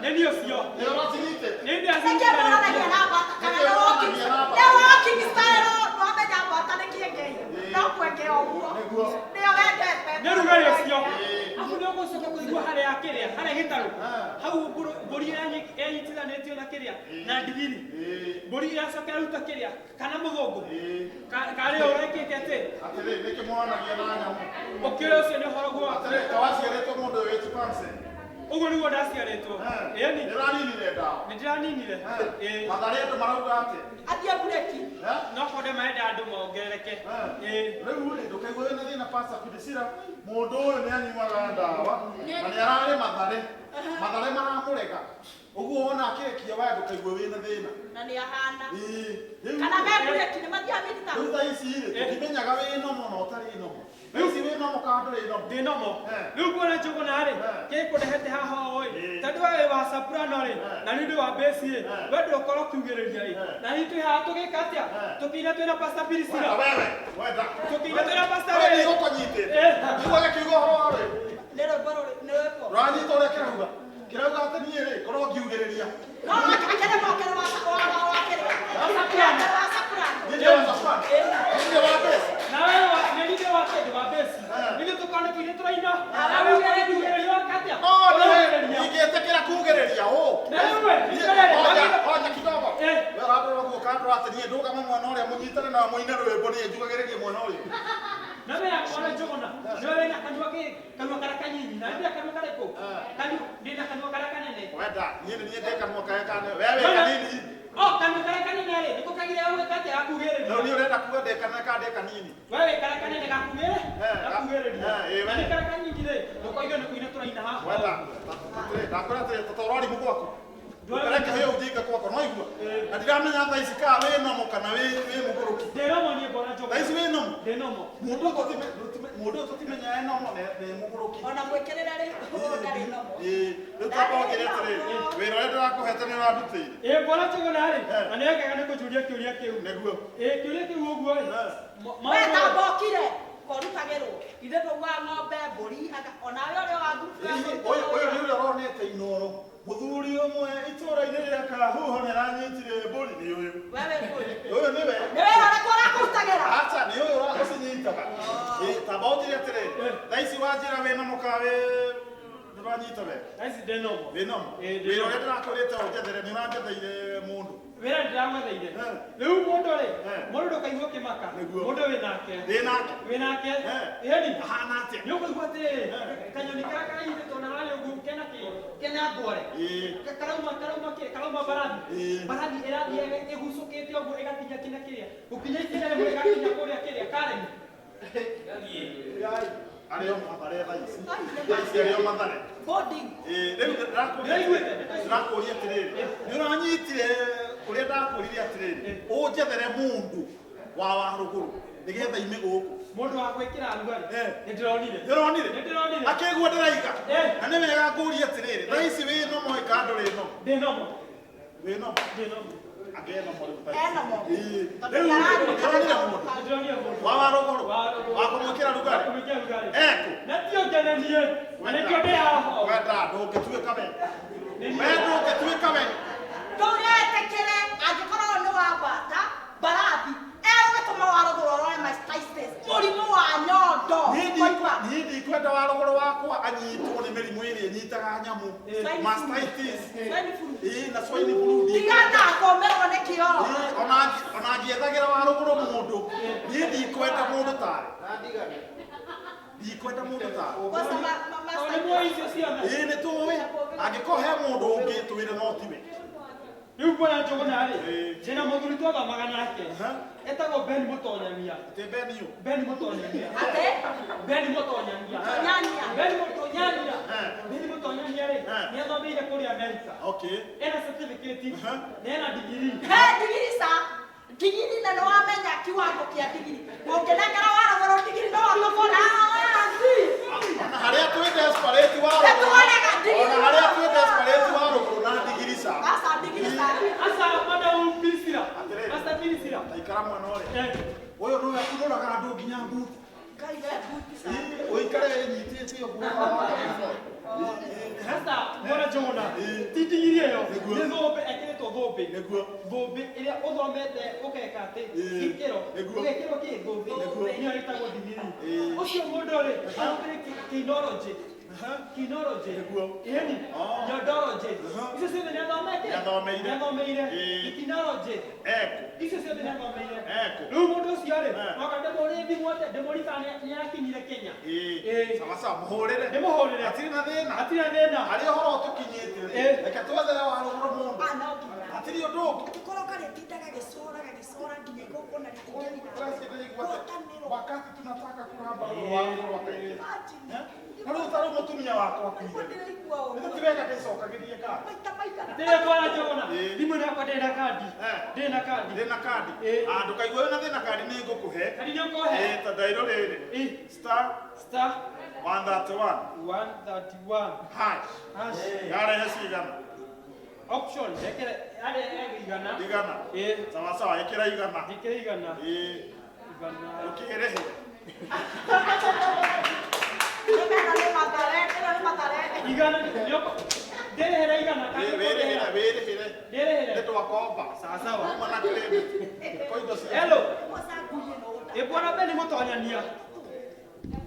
nĩ niĩ ũcio Nĩ ũracinyitĩte? nĩ Nĩkĩ mũranagia na mbata kana nĩ walking nĩ walking style wamenya mbata nĩ kĩengei no kwengea ũguo Nĩguo. nĩyo wendete nĩ rugarĩ ũcio Ĩĩ. abu nĩ ũgũcoka kũigua harĩa kĩrĩa harĩa gĩtarũ Eh. hau mbũri ĩranyitithanĩtio na kĩrĩa na ndigiri Ĩĩ. mbũri ĩracoka ĩraruta kĩrĩa kana mũthũngũ Ĩĩ. Karĩ ũrekĩte atĩ Atĩrĩrĩ, nĩkĩ mũranagia na nyamũ? ũkĩũrĩa ũcio nĩ ũhoro guo Atĩrĩrĩ, ta waciarĩtwo mũndũ ũyũ wĩ chimpanzee. ũguo nĩguo ndaciarĩtwo ĩni Nĩ ũraninire ndawa. nĩ ndĩraninire ĩĩ Mathare andũ marauga atĩa? athiĩ bureki Eh? no konde marenda andũ mongerereke ĩĩ Rĩu rĩ, ndũkaigue wĩna thĩna Pastor Pidisira, mũndũ ũyũ nĩ anyuaga ndawa na nĩ ararĩ Mathare. Mathare maramũrega. Ũguo wona akĩrekia waya ndũkaigue wĩna thĩna. na nĩ ahana Ĩĩ, rĩu- kana me bureki nĩ mathiaga rĩu mĩtitũ thaa ici rĩ, tũtimenyaga wĩ nomo na ũtarĩ nomo. Thaa ici wĩ nomo kana ndũrĩ nomo. ndĩ nomo Eh. rĩu kuona njũgũna rĩ Eh. kĩkũndehete haha ũũ ĩ Ĩĩ. tondũ we wĩ wa soprano rĩ Eh. na nĩ ũndũ wa bass ĩ Eh. we ndũgũkorwo ũkiugĩrĩria ĩ Eh. na niĩ twĩ haha tũgĩka atĩa Eh. tũkĩina twĩna Pastor Priscilla Wenda wewe, wenda. tũkĩina twĩna Pastor Wewe rĩ nĩ ũkũnyitĩte. Eh. Nĩguo gĩkiuga ũhoro wa rwĩmbo. nĩ rwĩmbo rũrĩ nĩ rwĩmbo Ũranyita ũrĩa kĩrauga. Kĩrauga atĩ niĩ rĩ, korwo ngiugĩrĩria. no akĩrĩ mwakĩrĩ wa wa kĩrĩa wa soprano Niĩ ndĩ wa soprano. Niĩ ndĩ wa bass. na we wa nĩ niĩ wa kĩndũ wa bass Eh. nĩ tũkorwo tũkĩina tũraina Ah, na we ũkiugĩrĩria atĩa No, Ũraugĩrĩria. ningĩtĩkĩra kugĩrĩria ũ. Na rĩu we, Niĩ- ikerere, Ngoja, wagĩrĩire- ngoja kidogo. Eh. We ũrandora ũguo ũkandora atĩ niĩ ndũgame mwena ũrĩa mũnyitane na mũine rwĩmbo niĩ njugagĩrĩrie mwena ũyũ. na we yakona njũgũna nĩwe wĩna kanua kĩ kanua karĩa kanyinyi na ndĩ kanua karĩkũ kanua ndĩ na kanua karĩa kanene Wenda, niĩ nĩ niĩ ndĩ kanua karĩa kanene. We wĩ kanini. o kanua karĩa kanene rĩ nĩko kagire gwĩka atĩa gakugĩrĩria Rĩu niĩ ũrenda kuga ndĩ kanene kana ndĩ kanini. we wĩ karĩa kanene gakugĩrĩ Eh, gakugĩrĩria eh, ĩ, we. na nĩ karĩa kanyinyi rĩ ndũkoigue nĩ kũina tũraina haha Wenda, atĩrĩ, ndakwĩra atĩrĩ, tata ũrarimũ gwaku. Ndũkareke ũyũ ujinga gwakwa, no igua. Na ndiramenya thaa ici kana wĩ nomo kana wĩ mũgũrũki. ndĩ nomo niĩ mbona Thaa ici njũgũna wĩ nomo. ndĩ nomo Mũndũ ũyũ mũndũ ũyũ tũtimenyaga e nomo nĩ mũgũrũki. ona mwĩkĩrĩre rĩ ndarĩ nomo Ĩĩ, rĩu twamba ũnjĩre atĩrĩrĩ, wĩra ũrĩa ndĩrakũhete nĩ ũrandutĩire. ĩ mbona njũgũna rĩ Eh. na nĩ wega nĩ kũnjũria kĩũria kĩu Nĩguo. ĩ kĩũria kĩu ũguo rĩ Eh. we tamba ũkire korutagĩrwo ithe tũguaga ng'ombe mbũri onawe ũrĩa wa ngurubu ya Ĩĩ, ũyũ ũyũ nĩ ũrĩa ũronete inoro. Mũthuri ũmwe itũũra-inĩ rĩa Kahuho nĩ aranyitire mbũri nĩ ũyũ. wewe mbũri Ũyũ nĩwe. nĩ wĩra ũrĩkũ ũrakũrutagĩra Acha nĩ ũyũ ũcinyiitaga. Ĩĩ, tamba ũnjĩre atĩrĩrĩ, thaa ici wanjĩra wĩ nomo kana wĩ ndũranyita wega. thaa ici ndĩ nomo Wĩ nomo. Ĩĩ, ndĩ Wĩra nomo. ũrĩa ndĩrakwĩrĩte ũnjethere nĩ ũranjetheire mũndũ. wĩra ndĩramwetheire Eh. rĩu mũndũ rĩ Eh. mũndũ ndũkaigua ũkĩmaka Nĩguo. mũndũ wĩ nake Ndĩ nake. wĩ nake Eh. ĩni Ahana atĩa? nĩ ũkũigua atĩrĩrĩ kanyoni karĩa karanyitĩtwo na harĩa ũguo kena kĩ kena ngware Ĩĩ. Karauma karauma kĩ karauma mbarathi Ĩĩ. mbarathi ĩrathiĩ ĩgucũkĩte ũguo ĩgakinya kinya kĩrĩa gũkinya ikinya rĩmwe ĩgakinya kũrĩa kĩrĩa kareni Ngai, arĩ o Mathare thaa ici. Thaa ici arĩ o Mathare. boarding Ĩĩ, rĩu Ndĩraiguĩte. ndĩrakũria atĩrĩrĩ, nĩ ũranyitire ũrĩa ndakũririe atĩrĩrĩ, ũnjethere mũndũ wa Warũgũrũ nĩgetha ime gũkũ. Mũndũ wa gwĩkĩra rugarĩ Eh. nĩ ndĩronire Nĩ ũronire? Nĩ ndĩronire. Akĩigua ndĩraiga. Eh. Na nĩ wega ngũrie atĩrĩrĩ, thaa ici wĩ nomo ĩ kana ndũrĩ nomo? Ndĩ nomo Wĩ nomo? ndĩ nomo Angĩ nomo rĩu thaa ici. E nomo. Ĩĩ. Tondũ Rĩu nĩararutana nĩ ũronire kaũndũ mũndũ? Nĩ ndĩronire mũndũ Wa Warũgũrũ? Wa Warũgũrũ. Wa kũmwĩkĩra rugarĩ? Wa kũmwĩkĩra rugarĩ. Ekũ? Na ti ũngĩ nĩ niĩ na nĩkĩo ndĩ haha Wenda ndũngĩtuĩka we. Nĩ niĩ. We ndũngĩtuĩka we. Ndũgetĩkĩre angĩkorwo nĩ wa mbata mbarathi egũgĩtũma warũgũrũ ũrore mastitis mũrimũ wa nyondo Niĩ Ũkũigua. Niĩ ndikwenda wa rũgũrũ wakwa anyitwo nĩ mĩrimũ ĩrĩa ĩnyitaga nyamũ. Swine flu. Mastitis. Swine flu. Ĩĩ, na swine flu ndikwenda. Tigana kũũmĩrwo nĩ kĩoro. Ĩĩ, ona angĩethagĩra wa rũgũrũ mũndũ, niĩ ndikwenda mũndũ tawe. Ndikwenda mũndũ tawe. Kwanza Tondũ nĩ muoĩ icio ciothe. Ĩĩ, nĩ tũĩ angĩkorwo he mũndũ ũngĩ twĩre no tiwe. Rĩu bwana Njũgũna rĩ, Ĩĩ. ndĩna mũthuri twathomaga nake. Aha. Etagwo Ben Mũtonyania. Atĩ Ben yũ. Ben Mũtonyania. Atĩ? Ben Mũtonyania. Mũtonyania. Ben Mũtonyania. Eh. Ben Mũtonyania rĩ, Eh. nĩ athomeire kũrĩa Amerika. Okay. Ena certificate Aha. na ena degree. He ndigiri ca ndigiri na nĩwamenya kiwango kĩa ndigiri ũngĩnengera warũgũrũ ndigiri no watũbora. Ona harĩa twĩ desperate wa rũgũrũ. Nĩtuonaga ndigiri. Ona harĩa twĩ desperate wa rũgũrũ na ndigiri ca. Aca ndigiri ca. Asa madam Priscilla. Atĩrĩrĩ. Master Priscilla. Ta ikara mwena ũrĩa. Eh. Ũyũ nĩwe ũkunũraga andũ nginya mbuti. Ngai we mbuti ca. Ĩĩ, ũikare wĩnyitĩte ũguo. Sasa bwana Njũgũna, Ĩĩ. ti ndigiri ĩyo, Nĩguo. nĩ thũmbĩ ekĩrĩtwo thũmbĩ. Nĩguo. Thũmbĩ ĩrĩa ũthomete ũgeka atĩ Ĩĩ. gĩkĩro, Nĩguo. ũgekĩrwo kĩ thũmbĩ, Nĩguo. nĩyo ĩtagwo ndigiri. Ĩĩ. Ũcio mũndũ rĩ, ahũthĩre kinology. Aha. Kinology. Nĩguo. Ĩni. Oh. Nyondology. Aha. Icio ciothe nĩathomete? Nĩathomeire. Nĩathomeire. Ĩĩ. Kinology. Eko. Icio ciothe nĩathomeire. Eko. Rĩu mũndũ ũcio rĩ, Eh. noka ndĩmũrĩe thimũ atĩ ndĩmũrie kana nĩarakinyire Kenya. Ĩĩ. Ĩĩ. Sawa sawa, mũhũrĩre. Ndĩmũhũrĩre. Hatirĩ na thĩna. Hatirĩ na thĩna. Harĩa ũhoro ũtũkinyĩte rĩ, Ĩĩ. reke twethere wa rũgũrũ mũndũ. Ah, no nginya. Hatirĩ ũndũ ũngĩ. Angĩkorwo karĩtindaga gagĩcora gagĩcora nginya igongona rĩtingĩthira. Ngwatanĩro. Wakati tunataka kuramba rũgũrũ wa rũgũrũ wa kairĩtu. Imagine. Eh? Na rĩu ta rĩu mũtumia wakwa Nĩguo akuire. ndĩraigua ũguo. Nĩ ti wega ndĩcokagĩrie kandi. Maita maigana. Ndĩrĩ bwana Njũgũna, Ĩĩ. thimũ yakwa ndĩrĩ na kandi. Eh. Ndĩrĩ na kandi. Ndĩ na kandi. Ĩĩ. Ah, ndũkaigua wĩna thĩna kandi nĩ ngũkũhe. Kandi nĩ ũkũhe? Ĩĩ, ta ndairũ rĩrĩ. Ĩĩ. Star Star 131 131 hash. hash. Yarehe cigana? Option ndekere arĩ igana. Igana. Ĩĩ. Sawa sawa, ĩkĩra igana. Ndĩkĩre igana. Ĩĩ. Igana. Ũkĩrĩhe. Ĩno nĩ Mathare, ĩno nĩ Mathare. Igana nĩ ũkũ ndĩrĩhĩre igana kana Ĩĩ, nĩ wĩrĩhĩre, ũkũndĩhĩra? wĩrĩhĩre. Ndĩrĩhĩre. Nĩ twakomba. Sawa sawa. Kuma na credit. Ko indo cia. Hello. Nĩguo cangui ĩno ũnda. Ĩ bwana Ben Mũtonyania.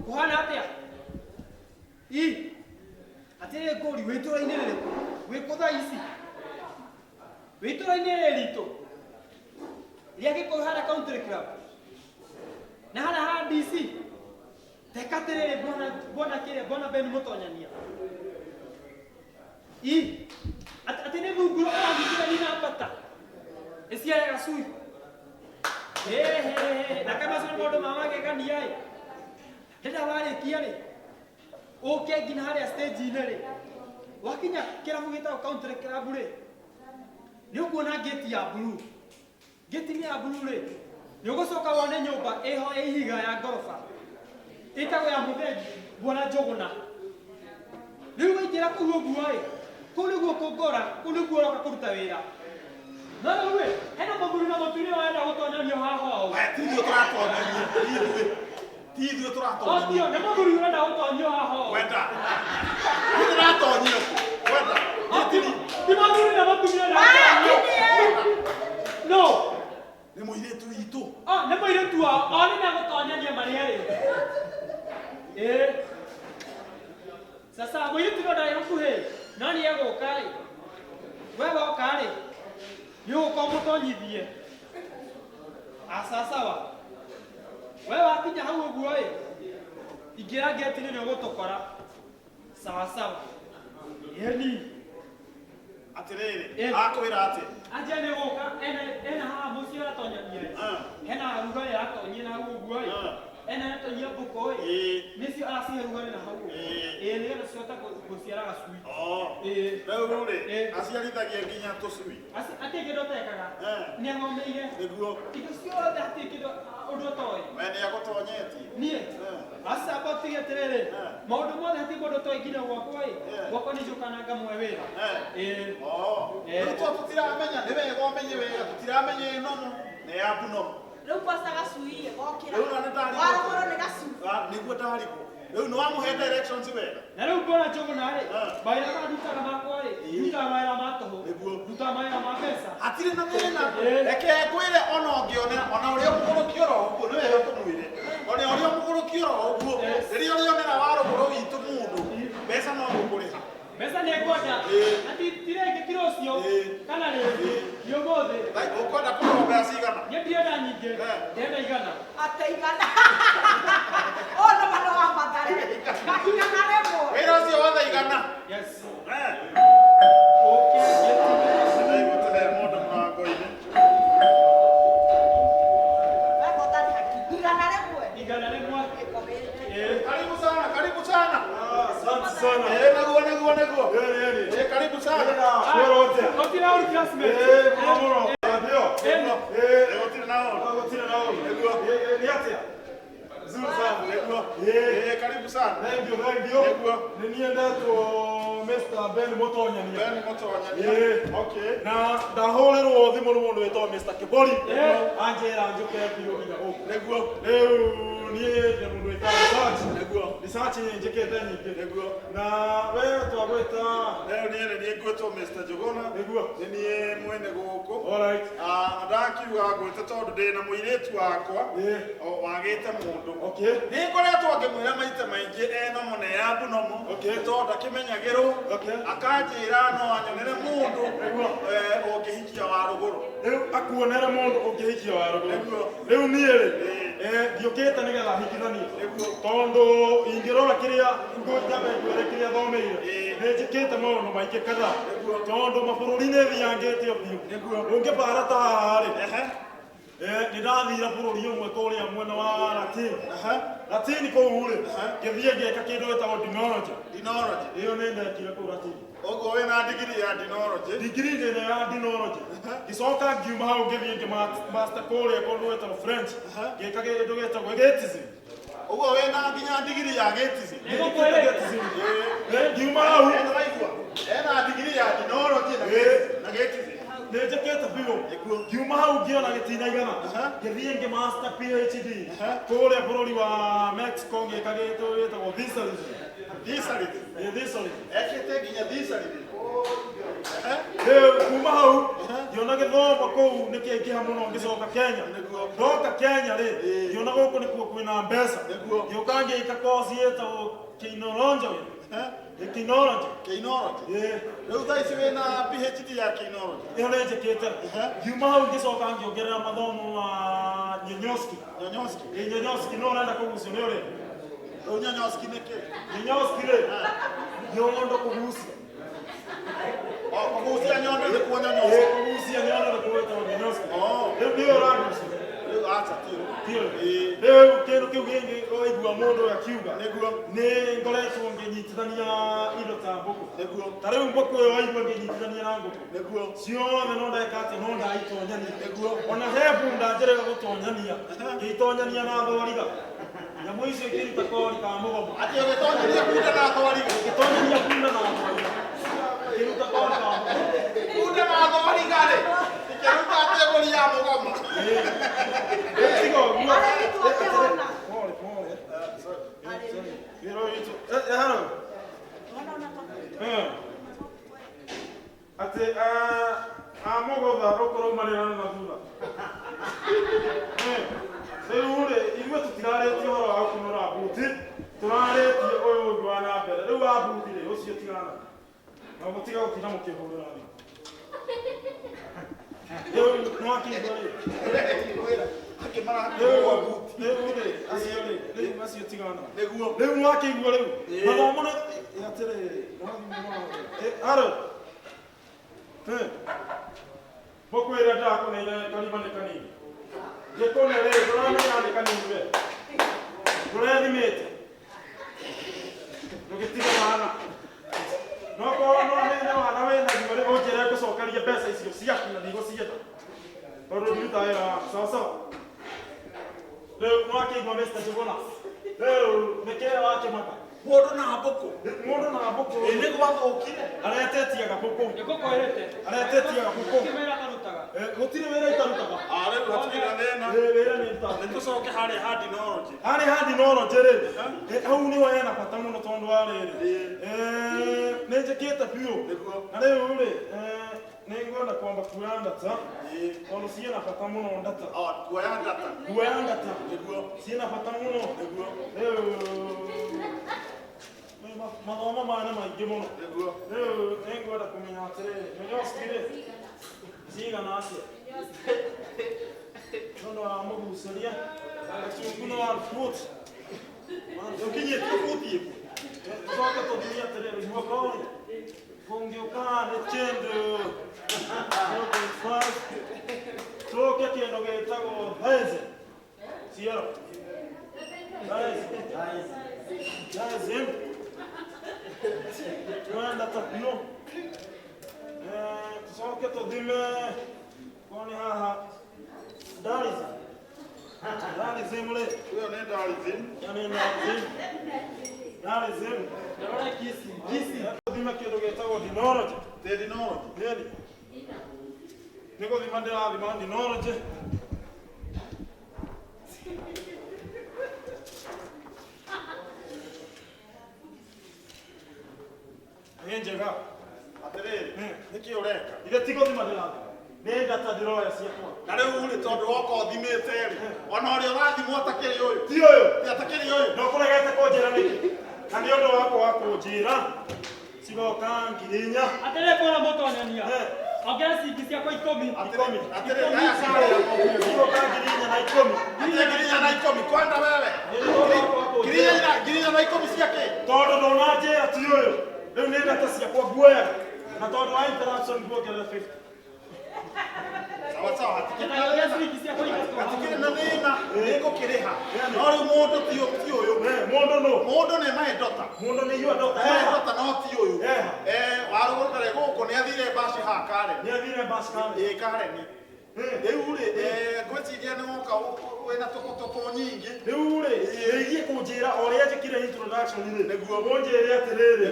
Kũhana atĩa? Ĩ. Atĩrĩ ngũri wĩ itũũra-inĩ rĩrĩkũ? Wĩ kũ thaa ici? Wĩ itũũra-inĩ rĩrĩ ritũ? Rĩa Gĩkũyũ harĩa Country Club? Na harĩa ha DC? Teka atĩrĩrĩ bwana bwana kĩrĩa bwana Ben Mũtonyania. Ĩ. Atĩ nĩ thungura ũranyitire nina mbata? Ĩciare gacui. Ĩhĩ, na kana macio nĩ maũndũ ma magegania ĩ. Rĩrĩa warĩkia rĩ, ũke nginya harĩa stage-inĩ rĩ, wakinya kĩrabu gĩtagwo Country Club rĩ, nĩ ũkuona ngĩti ya blue. Ngĩti-inĩ ya blue rĩ, nĩ ũgũcoka wone nyũmba ĩho ya ihiga ya ngoroba. Ĩtagwo ya mũthee Bwana Njũgũna. Rĩu waingĩra kũu ũguo ĩ, kũu nĩguo kũngora, kũu nĩguo ũroka kũruta wĩra. No rĩu ĩ, hena mũthuri na mũtumia ũrenda gũtonyanio haha ũũ. We, ti ithuĩ tũratonyania. Ti ithuĩ. Ti ithuĩ tũratonyania. Otio, nĩ mũthuri ũrenda gũtonyio haha ũũ. Wenda. Ithuĩ tũratonyio kũ? Wenda. Otio, ti mũthuri na mũtumia ũrenda gũtonyio. No. Nĩ mũirĩtu witũ. Oh, nĩ mũirĩtu wao, o nĩ megũtonyania marĩ erĩ. Ĩĩ. Sasa mũirĩtu no ndarĩ hakuhĩ, no nĩ egũka rĩ. We woka rĩ, nĩ ũgũka ũmũtonyithie. Aca sawa. We wakinya hau ũguo ĩ, ingĩra ngeti-inĩ nĩ ũgũtũkora. Sawa sawa. Ĩni. Atĩrĩrĩ, Ĩĩ. akwĩra atĩ. Anja nĩ gũka ena haha mũciĩ ũratonyania ĩ. Ah. Hena rugarĩ aratonyia na hau ũguo ĩ. Ah. Ena aratonyia mbũkũ ĩ. Ĩĩ. Nĩcio aracihe rugarĩ na hau ũguo. Ĩĩ. Ĩĩ nĩgetha cihote gũciara gacui. Oh. Ĩĩ. Rĩu rĩ, Ĩĩ. aciarithagia nginya tũcui. Atirĩ kĩndũ atekaga. Eh. Nĩ athomeire. Nĩguo. Indo ciothe hatirĩ kĩndũ ũndũ ũtoĩ. We nĩ agũtonyetie. Niĩ. Eh. Aca amba ũtige atĩrĩrĩ. Eh. Maũndũ mothe hatirĩ mũndũ ũtoĩ nginya gwakwa ĩ. Eh. Gwakwa nĩ njũkaga na ngamũhe wĩra. Eh. Ĩĩ. Oh. Eh. Rĩu to tũtiramenya, nĩ wega ũmenye wega, tũtiramenya ĩ nomo na ya abnormal. Rĩu kwanza gacui ĩ gokĩra. Rĩu na nĩ ndarigwo. Warũgũrũ nĩ gacui. Ah, nĩguo ndarigwo. Rĩu nĩ wamũhe directions wega. Na rĩu bwana Njũgũna rĩ, Eh. mawĩra maya ndutaga makwa rĩ, Ĩĩ. ndutaga mawĩra ma tũhũ, Nĩguo. ndutaga mawĩra ma mbeca. Hatirĩ na thĩna. Ĩĩ. Reke ngwĩre ona ũngĩonera, ona ũrĩa mũgũrũki oro ũguo nĩ wega tũmwĩre. Ona ũrĩa mũgũrũki oro ũguo rĩrĩa ũrĩonera wa rũgũrũ witũ mũndũ mbeca no gũkũrĩha. Mbeca nĩ ngwenda. Ĩĩ. Na ti rĩngĩ ti rũciũ. Ĩĩ. Kana rĩngĩ. Nĩ ũmũthĩ. Ũkwenda kũrĩhwo mbeca cigana? Niĩ ndirenda nyingĩ. Eh. Ndĩrenda igana. Atĩ igana. Ũyũ nĩ mwena wa Mathare. Igana rĩmwe. Wĩra ũcio wothe igana. Yes. Eh. Ũke ngĩtigĩre. Ndaigua tũhe mũndũ mũrango-inĩ. Weka ũtarĩ haki. Igana rĩmwe. Igana rĩmwe. Gĩko gĩkĩ. Ĩĩ. Karibu sana, karibu sana. Asante sana. Eh, naguo naguo naguo. Yeri, yeri. Eh, karibu sana. Kwĩra atĩa? Gũtirĩ ũru classmate. Eh, mũno mũno. Ndio. Eh. Eh, Eh, gũtirĩ na ũru. gũtirĩ na ũru. Nĩguo. Eh, nĩ atĩa? Nzuri sana. Nĩguo. Eh. Eh, karibu sana. Thank you, thank you. Nĩguo. Nĩ niĩ ndetwo Mr. Ben Mũtonyania. Ben Mũtonyania. Eh. Okay. Na ndahũrĩrwo thimũ nĩ mũndũ wĩtagwo Mr. Kibori. Eh. Anjĩra njũke biũ nginya gũkũ. Nĩguo. Rĩu niĩ ndĩ mũndũ wĩkaga research. Nĩguo. Research njĩkĩte nyingĩ. Nĩguo. Na we twagwĩta Leo niĩ nĩ niĩ ngwĩtwo Mr. Njuguna. Nĩguo. Nĩ niĩ mwene gũkũ. All right. Ah, na ndakiuga ngwĩte tondũ ndĩ na mũirĩtu wakwa Eh. o, wagĩte mũndũ. Okay. Nĩ ngoretwo ngĩmwĩra maita maingĩ ena mũne ya mbunomo Okay. tondũ ndakĩmenyagĩrwo Okay. akanjĩra no anyonere mũndũ Nĩguo. eh, ũngĩhikia wa rũgũrũ. Rĩu akuonere mũndũ ũngĩhikia wa rũgũrũ. Nĩguo. Rĩu niĩ rĩ, ndiũkĩte nĩgetha hikithanie. Nĩguo. Tondũ ingĩrora kĩrĩa ngũnyambe ngwĩre kĩrĩa thomeire, Ĩĩ. nĩ njĩkĩte maũndũ maingĩ kadhaa. Nĩguo. Tondũ mabũrũri nĩ thiangĩte o biũ. Nĩguo. Ũngĩbara ta haha rĩ, Ehe. nĩ ndathire bũrũri ũmwe kũrĩa mwena wa Latin. Aha. Latin kũu rĩ, Aha. ngĩthiĩ ngĩka kĩndũ gĩtagwo dinology. Dinology. Ĩyo nĩ ndekire kũu Latin. Ũguo wĩna digiri ya dinology. Digiri ndĩna ya dinology. Ngĩcoka ngiuma hau ngĩthiĩ ngĩ master kũrĩa kũndũ gwĩtagwo French. Ngĩka kĩndũ gĩtagwo gĩtism. Ũguo wĩna nginya digiri ya gĩtici. Nĩngũkwĩrĩte. Ngiuma hau Ena waigua. Ena digiri ya dinology na Ĩĩ. gĩtici. Na gĩtici. nĩ njĩkĩte biũ. Nĩguo. Ngiuma hau ngĩona gĩtinaigana. Aha. Ngĩthiĩ ngĩ master PhD Aha. kũrĩa bũrũri wa Mexico ngĩka kĩndũ gĩtagwo thesaurus. Thesaurus. Ĩĩ, thesaurus. Ekĩte nginya thesaurus. Ehe. Rĩu kuma hau ngĩona gĩthomo kũu nĩ kĩaingĩha mũno ngĩcoka Kenya. Nĩguo. Ndoka Kenya rĩ, Ĩĩ. ngĩona gũkũ nĩkuo kwĩna mbeca. Nĩguo. Ngĩũka ngĩka kosi ĩtagwo Kinology. Ehe. Kinology. Kinology. Ĩĩ. Rĩu thaa ici wĩna PhD ya kinology. Ĩyo nĩ njĩkĩte. Ngiuma hau ngĩcoka ngĩongerera mathomo ma Nyonyoski. Nyonyoski. Ĩĩ, Nyonyoski no ũrenda kũgucio nĩ ũrĩa. Rĩu nyonyoski nĩ kĩ? Nyonyoski rĩ, nyondo kũgucia. O, kũgucia nyondo nĩkuo Ĩĩ, nyonyoski. kũgucia nyondo nĩkuo gwĩtagwo Nyonyoski. Oh. Rĩu nĩyo ũragucia. Rĩu acha tio. Tio. Ĩĩ. Rĩu kĩndũ kĩu kĩngĩ waigua mũndũ akiuga Nĩguo. nĩ ngoretwo ngĩnyitithania indo ta mbũkũ. Nĩguo. Ta rĩu mbũkũ ĩyo waigua ngĩnyitithania na ngũkũ. Nĩguo. Ciothe no ndeka atĩ no ndaitonyania. Nĩguo. Ona he bunda njĩrĩga gũtonyania. Ngĩitonyania na thwariga. Nyamũ icio ikĩruta kori ka mũgomo. Atĩ ũgĩtonyania bunda na thwariga. Ngĩtonyania bunda na thwariga. Ikĩruta kori ka mũgomo. Bunda na thwariga rĩ. Ikĩruta atĩ mbũri ya mũgoma. Rĩu tiga ũguo. Arĩmi tuakĩhona. Pole pole. Arĩmi. Wĩra ũyũ witũ. Eh, hello. Wona ona twa- Eh. Atĩ amũgũtha ũkũraumanĩra na thutha. Eh, rĩu rĩ ithuĩ tũtirarĩtie ũhoro wa gũkunũra mbuti, tũrarĩtie ũyũ ũngĩ wa na mbere. Rĩu wa mbuti rĩ, ũcio tigana na mũtiga gũtinda mũkĩhũrĩra thimũ. Rĩu nĩwakĩigua rĩ? Akĩmara Rĩu hakĩgũa mbuti. rĩu rĩ, acio rĩ, rĩu acio tigana. Nĩguo. Rĩu nĩwakĩigua rĩu Ĩĩ. mathomo nĩ atĩrĩrĩ aro mbũkũ ĩrĩa ndĩrakũneire karima nĩ kanini ngĩkũne rĩ ndũramenya nĩ kanini we ndũrethimĩte ndũgĩtige wana nokorwo no nĩ wana wĩnaguo rĩ ũnjĩre ngũcokerie mbeca icio ciaku na ndigũcienda tondũ ndiruta wĩra waku sawa sawa. Rĩu nĩwakĩigua Mr. Njuguna rĩu nĩkĩĩ wakĩmaka Mũndũ na mbũkũ. mũndũ na mbũkũ Ĩ nĩ gwathũkire. aretetie gabũkũ Nĩngũkwĩrĩte. aretetie gabũkũ. Gũtirĩ wĩra arutaga. Gũtirĩ wĩra itarutaga. Ah, rĩu hatirĩ na thĩna. Ĩ, wĩra nĩ ndutaga. Nĩ tũcoke harĩa ha dinology. Harĩ ha dinology rĩ, hau nĩho hena bata mũno tondũ wa rĩrĩ, nĩ njĩkĩte biũ. Nĩguo. Na rĩu rĩ, Nĩngwenda kwamba kuoya ndata Ĩĩ. tondũ ciĩna bata mũno ndata. Oh, kuoya ndata. Kuoya ndata Nĩguo. ciĩna bata mũno. Nĩguo. Rĩu mathomo maya nĩ maingĩ mũno. Nĩguo. Rĩu nĩngwenda kũmenya atĩrĩrĩ, mĩnyoski-rĩ cigana atĩa? Nĩũndũ wa mũgucĩria gacungu nĩ one foot. Ũkinyĩtie buti ĩmwe. Tũcoke tũthime atĩrĩrĩ, guoko-rĩ kũngĩũka nĩ kĩndũ 0.5 tũke kĩndũ gĩtagwo haize ciero haize haize twenda ta biũ. Tũcoke tũthime korwo nĩ haha ndarizm ndarizm rĩ Ũyũ nĩ ndarizm. ĩyo nĩ ndarizm ndarizm. Ndĩrona kissing, kissing. Tũthime kĩndũ gĩtagwo dinology. Tedinology. Nĩni nĩ gũthima ndĩrathima dinology. Nĩ njega. Atĩrĩrĩ, nĩkĩ ũreka? Ithe ti gũthima ndĩrathima, nĩ ndata ndĩroya ciakwa. Na rĩu rĩ, tondũ woka ũthimĩte rĩ, ona ũrĩa ũrathimwo atakĩrĩ ũyũ. Ti ũyũ. Ti atakĩrĩ ũyũ. Na ũkũregete kũnjĩra nĩkĩ? Na nĩ ũndũ wakwa wa kũnjĩra cigoka 4,000. Atĩrĩ bwana mũtonyania. Eh. Ongera ciringi ciakwa 10. Atĩrĩ, atĩrĩ, aya karĩa. Cigoka 4,010. Atĩ 4,010 kwenda wewe. 4,010 cia kĩ? Tondũ ndũnanjĩra ti ũyũ, rĩu nĩ ndata ciakwa nguoya, na tondũ wa interruption nguongerera 50. Sawa sawa, hatikĩrĩ na Ongera thĩna. ciringi ciakwa 3. Hatikĩrĩ na thĩna, nĩngũkĩrĩha. No rĩu mũndũ ti ũyũ, ti ũyũ. Mũndũ nũ? Mũndũ nĩ my daughter. Mũndũ nĩ your daughter. My daughter no ti ũyũ. Eh. Warũgũrũ ndarĩ gũkũ, nĩ athire mbaci haha Karen. Nĩ athire mbaci Karen. Ĩĩ Karen. Rĩu rĩ, ngwĩciria nĩ woka wĩna tũkũtũkũ nyingĩ. Rĩu rĩ, ĩgiĩ kũnjĩra o ũrĩa njĩkire introduction rĩ, nĩguo ũnjĩre atĩrĩrĩ,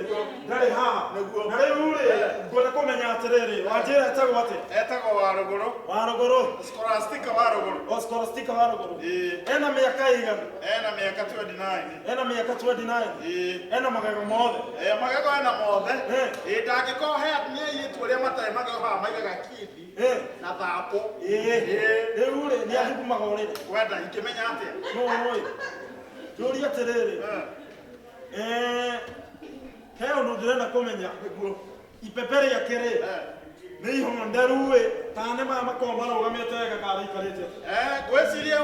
ndarĩ haha. Nĩguo. Na rĩu rĩ, ngwenda kũmenya atĩrĩrĩ, wanjĩra etagwo atĩa? Etagwo Warũgũrũ. Warũgũrũ. Scholastica Warũgũrũ. O Scholastica Warũgũrũ. Ĩĩ. Ena mĩaka ĩigana? Ena mĩaka 29. Ena mĩaka 29. Ĩĩ. Ena magego mothe. Magego ena mothe. Eh. Ĩĩ, ndangĩkorwo he nĩ airĩtu arĩa matarĩ magego haha maigaga kindi na thapo. Ĩĩ. Rĩu rĩ, nĩ athugumaga ũrĩrĩ. Kwenda ingĩmenya atĩa? No ũĩ. Njũrie atĩrĩrĩ. He ũndũ ndĩrenda kũmenya. Nĩguo. Ipepe rĩake rĩ, nĩ ihonderu ĩ, kana nĩ maya makoragwo marũgamĩte wega kana rĩikarĩte atĩa? Ngwĩciria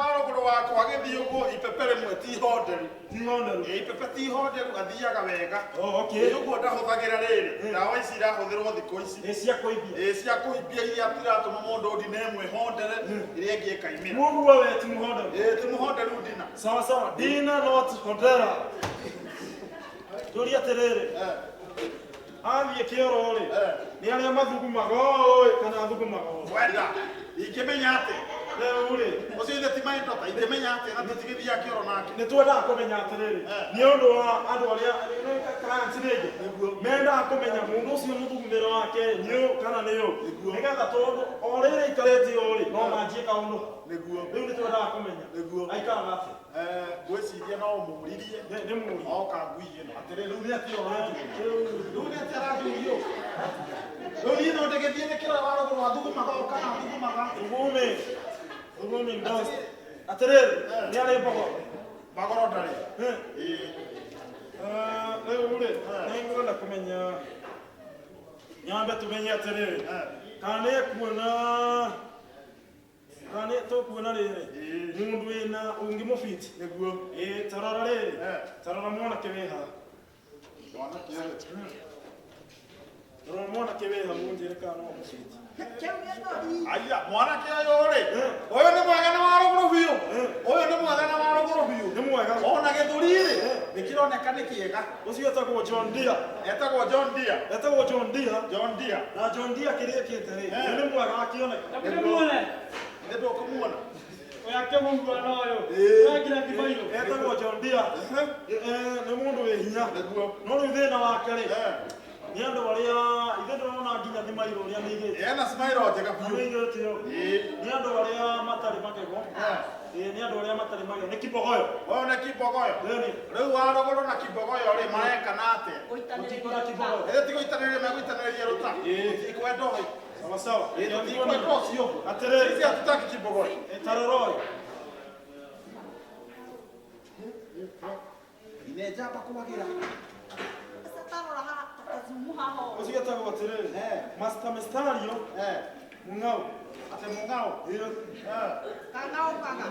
Warũgũrũ wakwa agĩthiĩ ũguo ipepe rĩmwe ti ihonderu. Ti ihonderu. Ĩĩ, ipepe ti ihonderu, athiaga wega. Oh, okay. Ĩĩ, ũguo ndahũthagĩra rĩrĩ, ndawa ici irahũthĩrwo thikũ ici. Nĩ cia kũimbia. Ĩĩ, cia kũimbia iria tiratũma mũndũ ndina ĩmwe hondere, ĩrĩa ĩngĩ ĩkaimĩra. Mũguo we ti mũhonderu. Ĩĩ, ti mũhonderu ndina. Sawa sawa, dina not hondera. Njũrie atĩrĩrĩ, athiĩ kĩoro rĩ, nĩ arĩa mathugumaga ũũ ĩ, kana athugumaga ũũ? Kwenda, ingĩmenya atĩa? Rĩu rĩ, Ũcio ithe ti my daughter, ingĩmenya atĩa na tũtigĩthiaga kĩoro nake? Nĩ twendaga kũmenya atĩrĩrĩ, nĩ ũndũ wa andũ arĩa clients rĩngĩ mendaga kũmenya mũndũ ũcio mũthugumĩro wake nĩ ũũ kana nĩ ũũ, nĩgetha tondũ o rĩrĩ aikarĩte ũũ rĩ, no manjie kaũndũ. Nĩguo. Rĩu nĩ twendaga kũmenya. Nĩguo. Aikaraga atĩa? Ngwĩciria no ũmũririe. Nĩ mũrie. Oka ngui ĩno. Atĩrĩ, rĩu nĩ atĩa ũranjũria? Rĩu nĩ atĩa aranjũria? Rĩu niĩ no ndĩgĩthiĩ nĩkĩrora Warũgũrũ athugumaga ũũ kana athugumaga? Thugumi. Thugumi ndost. Atĩrĩrĩ, nĩ arĩ mbogoro? Mbogoro ndarĩ. Ĩĩ. Rĩu rĩ, nĩ ngwenda kũmenya, nyambe tũmenye atĩrĩrĩ, kana nĩ ekuona, kana nĩ tũkuona rĩrĩ, mũndũ wĩna ũngĩmũbiti. Nĩguo. Ĩĩ, ta rora rĩrĩ, ta rora mwanake wĩ haha. Mwanake ũyũ. Ta rora mwanake wĩ haha mũnjĩre kana no ũmũbiti. Aya, mwanake ũyũ rĩ, ũyũ nĩ mwega na Warũgũrũ biũ. Ũyũ nĩ mwega na Warũgũrũ biũ. Nĩ mwega. Ona gĩthũri rĩ, nĩ kĩroneka nĩ kĩega. Ũcio etagwo John Deere. Etagwo John Deere. Etagwo John Deere. John Deere. Na John Deere kĩrĩa ekĩte rĩ, nĩ mwega akĩoneka. Ndĩmuone. Nĩ ndũkũmuona. Oya kĩmũguano ũyũ. Oya nginya kĩbairũ. Etagwo John Deere. Nĩ mũndũ wĩ hinya. Nĩguo. No rĩu thĩna wake rĩ, Nĩ andũ arĩa ithe ndĩrona nginya thimairũ ũrĩa mĩigĩte. Ena smile njega biũ. Mĩigĩte ũũ. Ĩĩ. Nĩ andũ arĩa matarĩ magego. Ĩĩ, nĩ andũ arĩa matarĩ magego. Nĩ kibogoyo. Ũyũ nĩ kibogoyo. Ĩĩ. Rĩu warũgũrũ na kibogoyo rĩ mareka na atĩa? Gũtikora kibogoyo. Ĩĩ tigũitanĩria megũitanĩria rũta. Tũtikwenda ũyũ. Sawa sawa. Ĩĩ tũtikwenda ũcio. Atĩrĩrĩ. Sisi hatutaki kibogoyo. Taroroi. Ine njamba kwagĩra. Tarora haha kazumu haha. Ũcio etagwo atĩrĩrĩ. Master Mestario. Mung'au. Atĩ Mung'au. Ĩĩ. Kang'au kanga.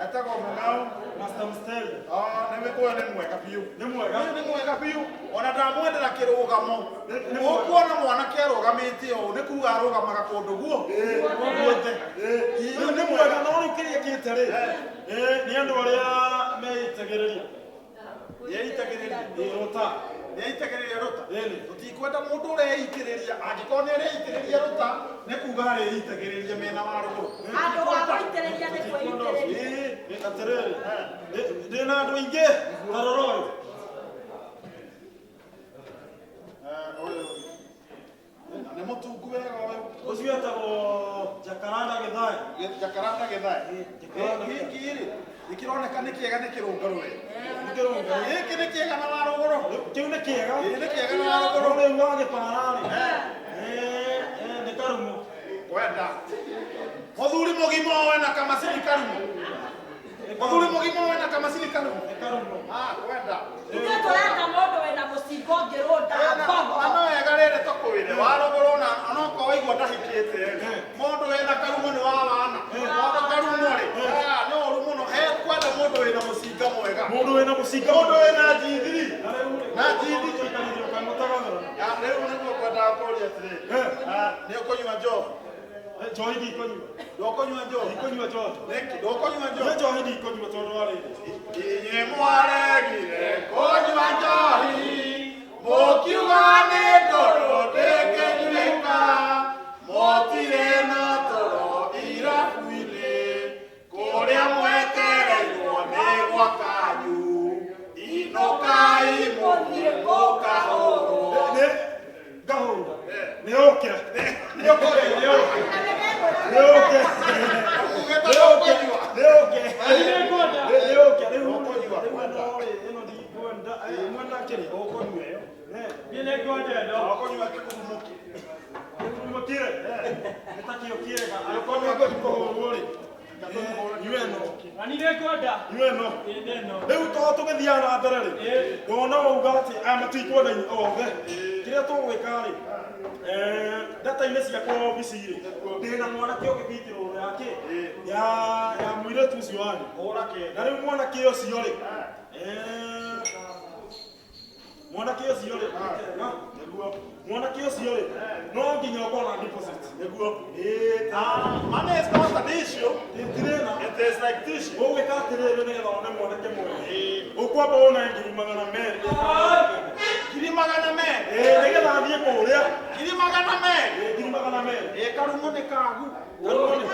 Etagwo Mung'au. Master Mestario. Ah, nĩ ũyũ nĩ mwega biũ. Nĩ mwega. Ũyũ nĩ mwega biũ. Ona ndamwendera kĩrũgamo. Ũkuona mwanake arũgamĩte ũũ nĩ kuga arũgamaga kũndũ guo. Guothe. Rĩu nĩ mwega no rĩu kĩrĩa kĩte rĩ. Nĩ andũ arĩa meitagĩrĩria. Nĩeitagĩrĩria. Ĩĩ rũta. Nĩeitagĩrĩria rũta. Ĩni. Tũtikwenda mũndũ ũreitĩrĩria. Angĩkorwo nĩ areitĩrĩria rũta nĩ kuga areitagĩrĩria mĩena wa rũgũrũ. Andũ a gũitĩrĩria nĩ kwĩitĩrĩria. Ĩĩ, atĩrĩrĩ. Ndĩ na andũ aingĩ. Taroroi. Ũyũ nĩ mũtungu wega ũyũ. Ũcio etagwo Jacaranda Gĩthai. Jacaranda Gĩthai. Jacaranda Gĩkĩ rĩ nĩkĩroneka nĩ kĩega nĩ kĩrũngarũ we. Nĩ kĩrũngarũ. Gĩkĩ nĩ kĩega na wa rũgũrũ. Kĩu nĩ kĩega. Ĩĩ nĩ kĩega na wa rũgũrũ. Rĩu wa gĩbara rĩ. Nĩ karumo. Kwenda. Mũthuri mũgima wena kamacini karumo. Mũthuri mũgima wena kamacini karumo. Nĩ karumo. Ah, kwenda. Ithuĩ tũrenda mũndũ wĩna mũcingo ũngĩrũnda mbogo. Na no wega rĩrĩ tũkwĩre wa rũgũrũ na onokorwo waigua ndahikĩte rĩ mũndũ wĩna karumo nĩ wa wana. Mũndũ karumo rĩ nĩ ũru mũno. He kwenda mũndũ wĩna mũcinga mwega. Mũndũ wĩna mũcinga. Mũndũ wĩna njithiri. Na njithiri. Rĩu nĩguo ngwendaga kũũria atĩrĩrĩ. Nĩ ũkũnyua njohi? Njohi ndikũnyua. Ndũkũnyua njohi? Ndikũnyua njohi. Nĩkĩ? Ndũkũnyua njohi? Nĩ njohi ndikũnyua tondũ wa rĩrĩ. Inyuĩ mwaregire kũnyua njohi mũkiuga nĩ ndũrũ ndĩngĩnyuĩka mũtirĩ na toro irabu-inĩ kũrĩa mwetereirwo nĩ gwa kanyu inũkai mũthiĩ mũkahũrwo. Nĩ ngahũra. Nĩ ũke. Nĩ ũkũrĩa. Nĩ ũke. Nĩ ũke. Nĩ ũke. Nĩ ũke. Nĩ ũke. Rĩu Ũkũnyua. Rĩu ĩno rĩ ĩno ndikwenda. Mwenda kĩrĩa ũkũnyua ĩyo. Niĩ nĩngwenda ĩno. Ũkũnyua kĩgurumũki. Kĩgurumũkire. Nĩ ta kĩo kĩega. Angĩkorwo nĩ kũhũrwo rĩ. Nyua ĩno. Na niĩ nĩngwenda. Nyua ĩno. Ĩĩ nĩ ĩno. Rĩu to tũgĩthiaga na mbere rĩ. Ndona wauga atĩ aya matikwenda othe. Kĩrĩa tũgwĩka rĩ. Data-inĩ ciakwa obici rĩ. Ndĩna mwanake ũgĩbitĩrwo yake ya ya mũirĩtu ũcio wanyu. Hũra kenda. Na rĩu mwanake ũcio rĩ. Mwanake ũcio rĩ. Nĩguo. Mwanake ũcio rĩ. No nginya ũkorwo na deposit. Nĩguo. Ĩĩ. Money is not an issue. Ti thĩna. It is like tissue. Ũgwĩka atĩrĩrĩ nĩgetha wone mwanake mwega. Ũkwamba wone 200,000. 200,000. Ĩĩ nĩgetha athiĩ kũrĩa. 200,000. Ĩĩ 200,000. Ĩĩ karumo nĩ kagu. Karumo nĩ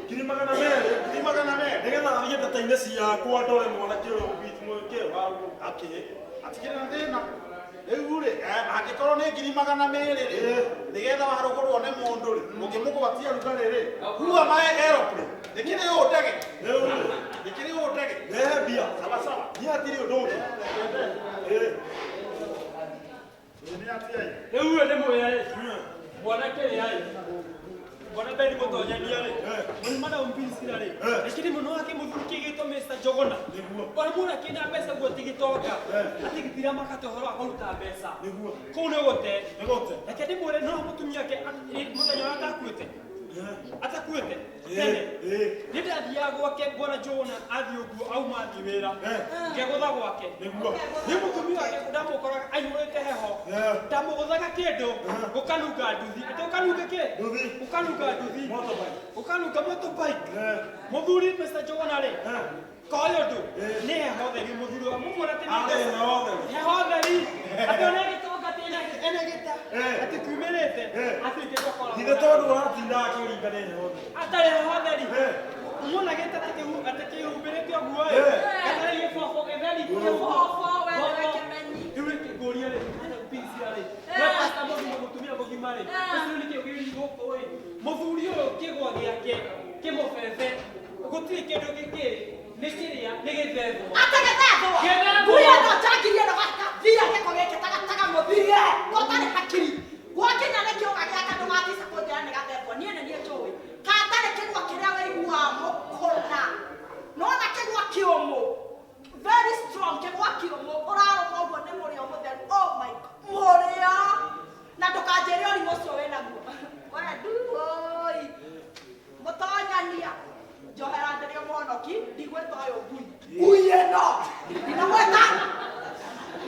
200,000. 200,000. Nĩgetha athiĩ data-inĩ ciakwa ndore mwanake ũrĩa ũbiti wa rũgũrũ. Akĩ. Atikĩrĩ na thĩna. Rĩu rĩ angĩkorwo nĩ 200,000 rĩ nĩgetha warũgũrwo nĩ mũndũ rĩ ũngĩmũgwatia rugarĩ rĩ who am I aeroplane? Nĩkĩrĩ ũũ ndege? Rĩu rĩ Nĩkĩrĩ ũũ ndege? rehe mbia. Sawa sawa. Niĩ hatirĩ ũndũ ũngĩ. Ĩĩ. Nĩ atĩa ĩ? Rĩu ũyũ nĩ mwĩre rĩ. Mwanake rĩ ai. Bwana Beni Mũtonyania rĩ. Mũrima na ũmbirisira rĩ. Lakini mũno wake mũthuri kĩgĩtwo Mr. Njogona. Nĩguo. Ona mũndũ akĩna mbeca guo ti gĩtonga. Atĩ gĩtiramakate ũhoro wa kũruta mbeca. Nĩguo. Kũu nĩ gũte. Nĩ gũte. Reke ndĩmwĩre no mũtumia wake mũthenya ũrĩa atakuĩte. Atakuĩte. Tene. Ĩĩ. Nĩ ndathiaga gwake bwana Njogona athiĩ ũguo auma athiĩ wĩra. Ngegũtha gwake. Nĩguo. Nĩ mũtumia wake ndamũkoraga aihũrĩte heho. Ndamũgũthaga kĩndũ gũkanunga nduthi. Atĩ ũkanunga kĩ? Nduthi. Ũkanunga nduthi. Motorbike. Ũkanunga motorbike. Mũthuri Mr. Njogona rĩ. Koyo ũndũ. Nĩ heho theri mũthuri wa mũmwona atĩ nĩ Arĩ heho theri. Heho theri. Atĩ ona gĩtonga atĩ ena gĩta. Atĩ kiumĩrĩte. Atĩ kĩgũkora. Githĩ tondũ ũratinda akĩringa nĩ heho theri. Atarĩ heho theri. Muona gĩta atĩ kĩhumbĩrĩte ũguo ĩ. Gatarĩ gĩbobo gĩtheri. Gĩbobo we nĩwe kĩmenyi. Rĩu rĩ ngũria rĩ, ana upinzia rĩ. Gũtirĩ kĩndũ gĩkĩ nĩ kĩrĩa nĩ gĩthethwo. Ategethethwo. Gĩthethwo. Ngui ĩno njangirie ĩno gathia gĩko gĩkĩ tagataga mũthie. Gũtarĩ hakiri. Gwakinya nĩ kĩũga gĩake ndũgatica kũnjĩra nĩ gathethwo. Niĩ nĩ niĩ njũĩ. Katarĩ kĩgwa kĩrĩa waiguaga mũkũna. Nĩwona kĩgwa kĩũmũ. Very strong kĩgwa kĩũmũ. Ũrarũma ũguo nĩ mũrĩo mũtheru. Oh my God. Mũrĩo. Na ndũkanjĩre ũrimũ ũcio wĩnaguo. We nduoi. Mũtonyania. Njohera ndĩrĩ mũhonoki ndigwĩta ũyũ ngui. Ngui ĩno. Ndinamwĩta.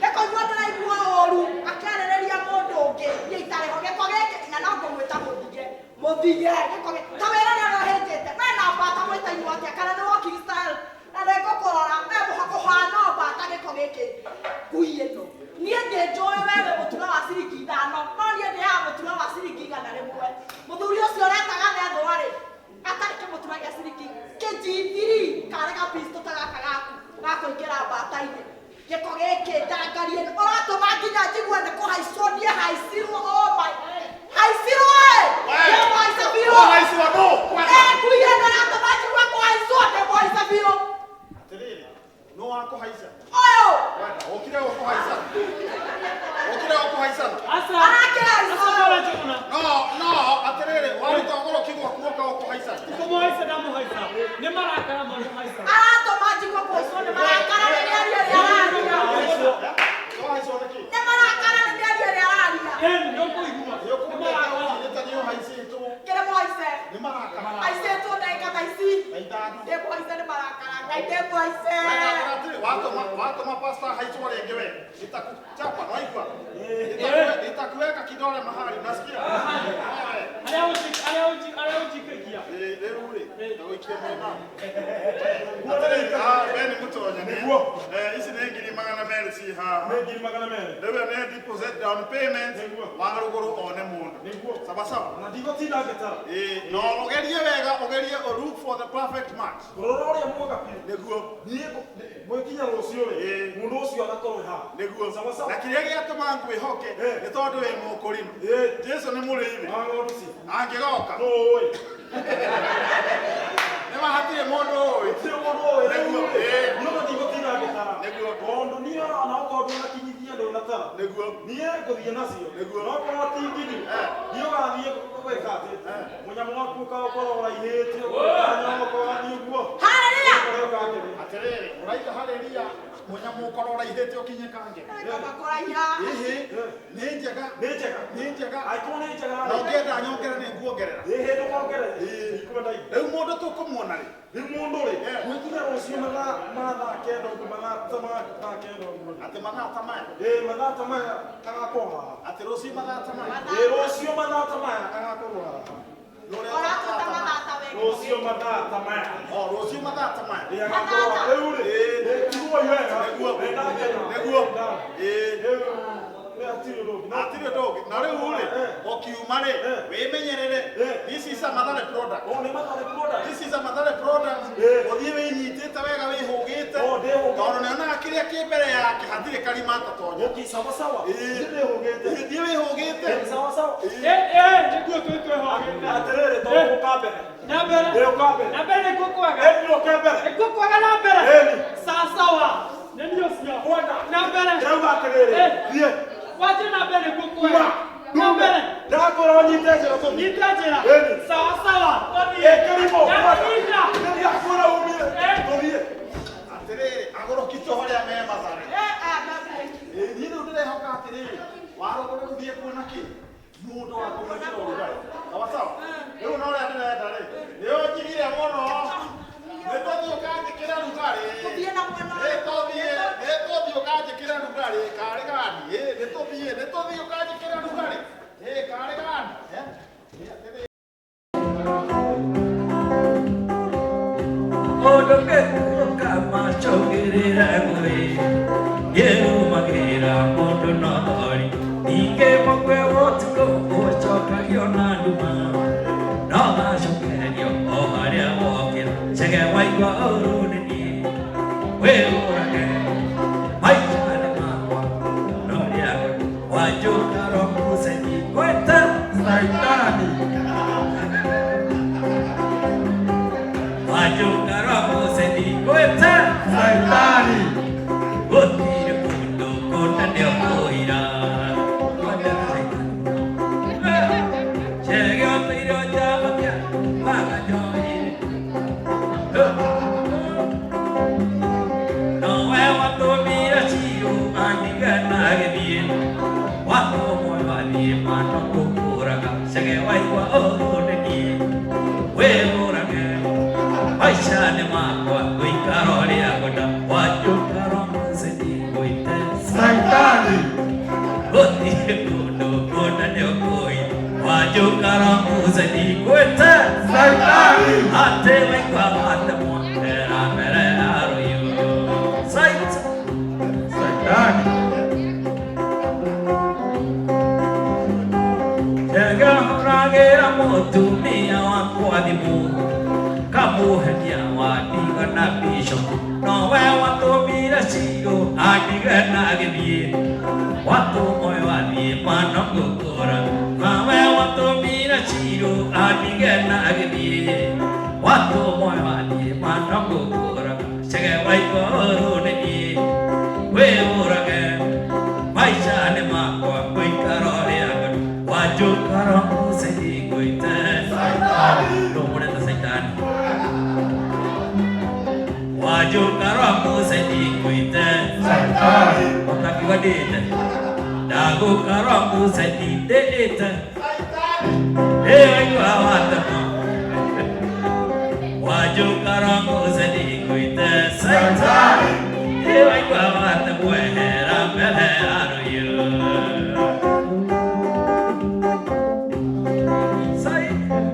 Nĩ kũigua ndĩraigua ũru akĩarĩrĩria mũndũ ũngĩ niĩ itarĩ ho gĩko gĩkĩ na no ngũmwĩta mũthige. Mũthige gĩko gĩkĩ. Ta wĩra ũrĩa ũhĩtĩte. We na mbata mwĩtainwo atĩa kana nĩ walking style. Na nĩ ngũkũrora we kũhana o mbata gĩko gĩkĩ. Ngui ĩno. Niĩ ndĩ njũĩ we wĩ mũtura wa ciringi 5 no niĩ ndĩaga mũtura wa ciringi 100. Mũthuri ũcio ũretaga thethwa rĩ atarĩ kĩmũtura gĩa ciringi kĩnjithiri karĩ gapisto ta gaka gaku gakũingĩra mbata-inĩ. Gĩko gĩkĩ ndangarie ũratũma nginya njigue nĩ kũhaicwo niĩ haicirwo oh my haicirwo ĩ ndĩ mũhaica biũ. Ũhaicwo nũ? Eh, ngui ĩno ĩratũma njigue kũhaicwo ndĩ mũhaica biũ. Atĩrĩrĩ, nũ wakũhaica? Ũyũ Wenda, ũkire ũkũhaicana. Ũkire ũkũhaicana. Aca. Arakĩhaicwo. Aca bwana Njuguna. No, no, atĩrĩrĩ, waruta ũgũrũki gwaku ũka ũkũhaicana. Kũmũhaica ndamũhaica. Nĩ marakara mamũhaica. Aratũma njigue kũhaicwo nĩ marakara nĩ mĩario ĩrĩa araria. Ũhaicwo nĩkĩ? Nĩ marakara nĩ mĩario ĩrĩa araria. Ĩni nĩ ũkũigua. Nĩ ũkũmenya ũkinyĩte nĩ ũhaicĩtwo. Kĩrĩ mũhaice. Nĩ marakara. Haicĩtwo ndagĩka ta ici. Na ithano. Ndĩ mũhaice nĩ marakara. Ngai ndĩ mũhaice. Watũma pastor haicwo rĩngĩ we. Nitakuchapa, waigua? Nitakuweka kidole mahali, unasikia? Harĩa harĩa ũnjikagia. Rĩu rĩ, ndagũikia mwena. Atĩrĩrĩ, we nĩ mũtonyania. Nĩguo. Ici nĩ 200,000 ci haha. Nĩ 200,000. Rĩu ĩyo nĩ deposit down payment Nĩguo. wa rũgũrũ one mũndũ. Nĩguo. Sawa sawa. Na ndigũtinda ngĩtara. Ĩĩ, no ũgerie wega, ũgerie look for the perfect match. Rora ũrĩa mwega biũ. Nĩguo. Niĩ mwĩkinya rũciũ rĩ, Ĩĩ. mũndũ ũcio agakorwo e haha. Nĩguo. Sawa sawa. Na kĩrĩa gĩatũma ngwĩhoke Eh. nĩ tondũ wĩ mũkũrimũ. Ĩĩ. Jesu nĩ mũrĩithi. Wa ng'ondu ci. Angĩgoka. Nũ ũĩ? Nĩ ma hatirĩ mũndũ ũĩ. Gũtirĩ mũndũ ũĩ. Rĩu Nĩguo. rĩ, Ĩĩ. niĩ ona ndigũtinda ngĩtara. Nĩguo. Tondũ niĩ ona okorwo ndũnakinyithia ndũnatara. Nĩguo. Niĩ ngũthiĩ nacio. Nĩguo. No okorwo ti nginyu. Eh. Niĩ ũgathiĩ gwĩka atĩ. Eh. Mũnyamũ waku ũkaũkorwo ũraihĩte. Ũkanyongo wathiĩ ũguo. Harĩrĩria. Ũkorwo ũkangĩrĩ. Atĩrĩrĩ, ũraiga harĩria mũnyamũ ũkorwo ũraihĩte ũkinye kange. Kaba kũraiha. Ĩhĩ, nĩ njega. Nĩ njega. Nĩ njega. Angĩkorwo nĩ njega Na rĩ. ũngĩenda nyongerere nĩ nguongerera. Ĩhĩ ndũkongerere. Ĩĩ. Ndikwenda indo. Rĩu mũndũ tũkũmuona rĩ? Rĩu mũndũ rĩ, Eh. mwĩkinya rũciũ mathaa 9 ũguo, mathaa ta mathaa 9 ũguo. Atĩ mathaa ta maya. Ĩĩ, mathaa ta maya agakorwo haha. Atĩ rũciũ mathaa ta maya. Ĩĩ, rũciũ mathaa ta maya agakorwo haha. Nĩ ũreta Ũratwĩta mathaa ta maya. mathata we. Rũciũ mathaa ta maya. O, rũciũ mathaa ta maya. Ĩĩ, agakorwo haha. Rĩu rĩ, iguai wega. Nĩguo. Nĩndakena. Nĩguo. Ĩĩ. Rĩu, nĩ hatirĩ ũndũ ũngĩ. Hatirĩ ũndũ ũngĩ. Na rĩu rĩ, Eh. ũkiuma rĩ, Eh. wĩmenyerere. Eh. This is a Mathare product. O, nĩ Mathare product. This is a Mathare product. Eh. Ũthiĩ wĩnyitĩte wega wĩhũgĩte. O, ndĩhũgĩte. Tondũ nĩonaga kĩrĩa kĩ mbere yake hatirĩ karima atatonya. Okay, sawa sawa. Ĩĩ. Niĩ ndĩhũgĩte. Thiĩ wĩhũgĩte. Ĩĩ, sawa sawa. Ĩ, ĩ, nĩguo twĩhũgĩte. Atĩrĩrĩ, tondũ ũka mbere. Na mbere. Ĩĩ, ũka mbere. Na mbere nĩkuo kwega. Ĩĩ, nĩ ũke mbere. Nĩkuo kwega na mbere. Ĩni. Sawa sawa. Nĩ niĩ ũcio. Kwenda. Na mbere. Ndĩrauga atĩrĩrĩ, Eh. thiĩ. Wanjie na mbere nĩkuo kwega. Kuma. Na mbere. Ndakwĩra ũnyite njĩra tũthiĩ. Nyita njĩra. Ĩni. Sawa sawa. Tũthiĩ. Ĩ, kĩrimũ, kwenda. Nyita. Nĩndakwĩra umie. Eh. Tũthiĩ. Atĩrĩrĩ, agũrũki to harĩa me Mathare. Eh, ah, ndathiĩ. Ĩĩ, niĩ rĩu ndĩrehoka atĩrĩrĩ, warũgũrũ rĩu thiĩ kuona kĩ? Mũndũ wa kũmwĩkĩra ũrugarĩ. Sawa sawa. Rĩu no ũrĩa ndĩrenda rĩ, nĩ ũnjigire mũno. Nĩ tũthiĩ ũkanjĩkĩra rugarĩ. Tũthiĩ na mwena Nĩ ũyũ. tũthiĩ, nĩ tũthiĩ ũkanjĩkĩra rugarĩ, karĩ gani? Ĩ, nĩ tũthiĩ, nĩ tũthiĩ ũkanjĩkĩra rugarĩ. Ĩ, karĩ gani? Eh? Ĩ, atĩrĩrĩ. Mũndũ kĩhuka macũngĩrĩra ngũĩ yĩrumagĩra mũndũ nori ningĩ mũkwe ũtukũ ũcokagio na nduma no gacokerio o harĩa wokĩra cege waigua ũru nĩ niĩ wĩũrage maica nĩ makwa no rĩaga wanjũka romuceni gwĩta Saitani. Wanjũka wathiĩ mano kũkũraga cege waigua ũru nĩ niĩ wĩhũrage maica nĩ makwa gũikara ũrĩa ngwenda wanjũkara mũcini ngũite Saitani. gũthiĩ kũndũ kũna nĩ ũkũi wanjũkara mũcini ngũite Saitani. atĩ waigua watemwo era mbere ya rũiyũ Saitani. Saitani. Ngahũragĩra mũtumia wakwa thimũ kamũhenia wandiga na bishopu nowe watũmire ciro andige na agĩthiĩ watũmwo wathiĩ mano ngũkũra nawe watũmire ciro andige na agĩthiĩ watũmwo wathiĩ mano ngũkũra cege waigũrũ nĩ niĩ wĩhũrage maica nĩ makwa gũikara ũrĩa ngwenda wanjũkara mũcini ngũite no mũreta saitani wanjũkara mũcini ngũite Saitani. ũtakiuga ndĩte ndagũkarwa mũcini ndĩte ĩ waigua watema wanjũkara mũcini ngũite saitani ĩ waigua watemwehera mbere ya rũiyũ Saitani.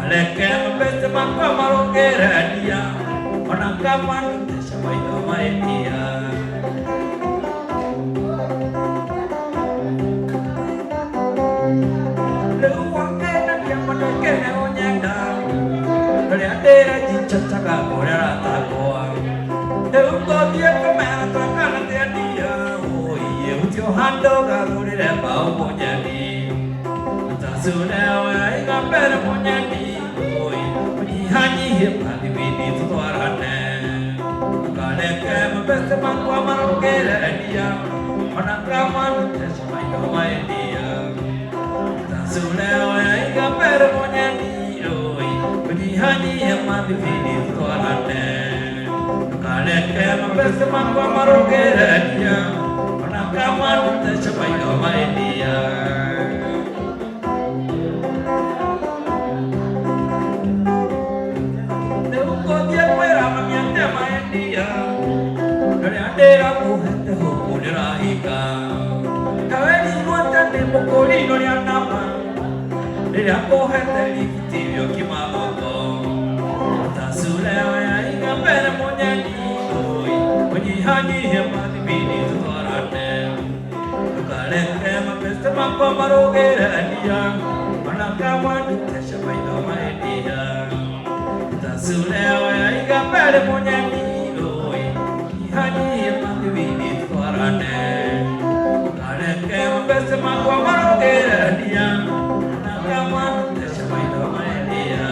Reke mabete makwa marongereria ona kama nitesha maitho maendia Rĩu wakenania mandekene ũnyenda rĩrĩa ndĩrenjichachaga kũrĩa aratakwa rĩu ngũthiĩ kũmera twakana tĩendia ũiye ũtio handũ gathurĩre mbaũ mũnyeni Tazure waiga mbere mũnyeni ũi ũnyihanyihie mathibindi tũtwarane ũkareke mabete makwa marũngĩrĩria ona kama nĩteca maitho maendia Tazure waiga mbere mũnyeni ũi ũnyihanyihie mathibindi tũtwarane ũkareke mabete makwa marũngĩrĩria ona kama nĩteca maitho maendia Ndĩgũkũthiĩ kwĩra mami atĩ maendia rĩrĩa ndĩramũhete hũkũ ndĩrahinga kawerirwo atĩ nĩ mũkũrino rĩa nama rĩrĩa kũhete rigiti rĩoki mathoko tacure yaiga mbere mũnyeni ũi ũnyihanyihie mathibindi tũtwarane ndũkareke mabeste makwa marũgĩrania ona kama ndutece maitho maendia Tazule waiga mbere mũnyeni ũi ihanyihie mathibindi tũtwarane ndũkareke mabeste makwa marũgĩrania ona kama ndutece maitho maendia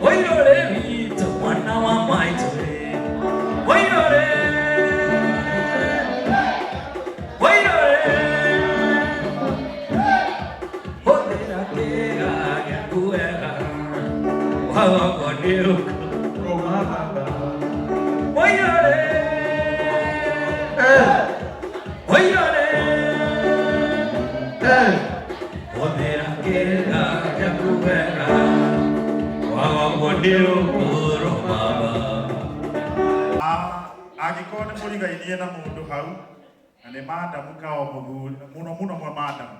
Oirore witũ mwana wa maitũ ĩ Oirore Oirore Hũthĩra kĩĩga gĩaku wega wagwo nĩ ũkũ Roma baba. Oirore Eh. Oirore Eh. Hũthĩra kĩĩga gĩaku wega wagwo nĩ ũkũ baba Angĩkorwo nĩ mũrigainie na mũndũ hau na nĩ madamu ka o mũthuri mũno mũno mwa madamu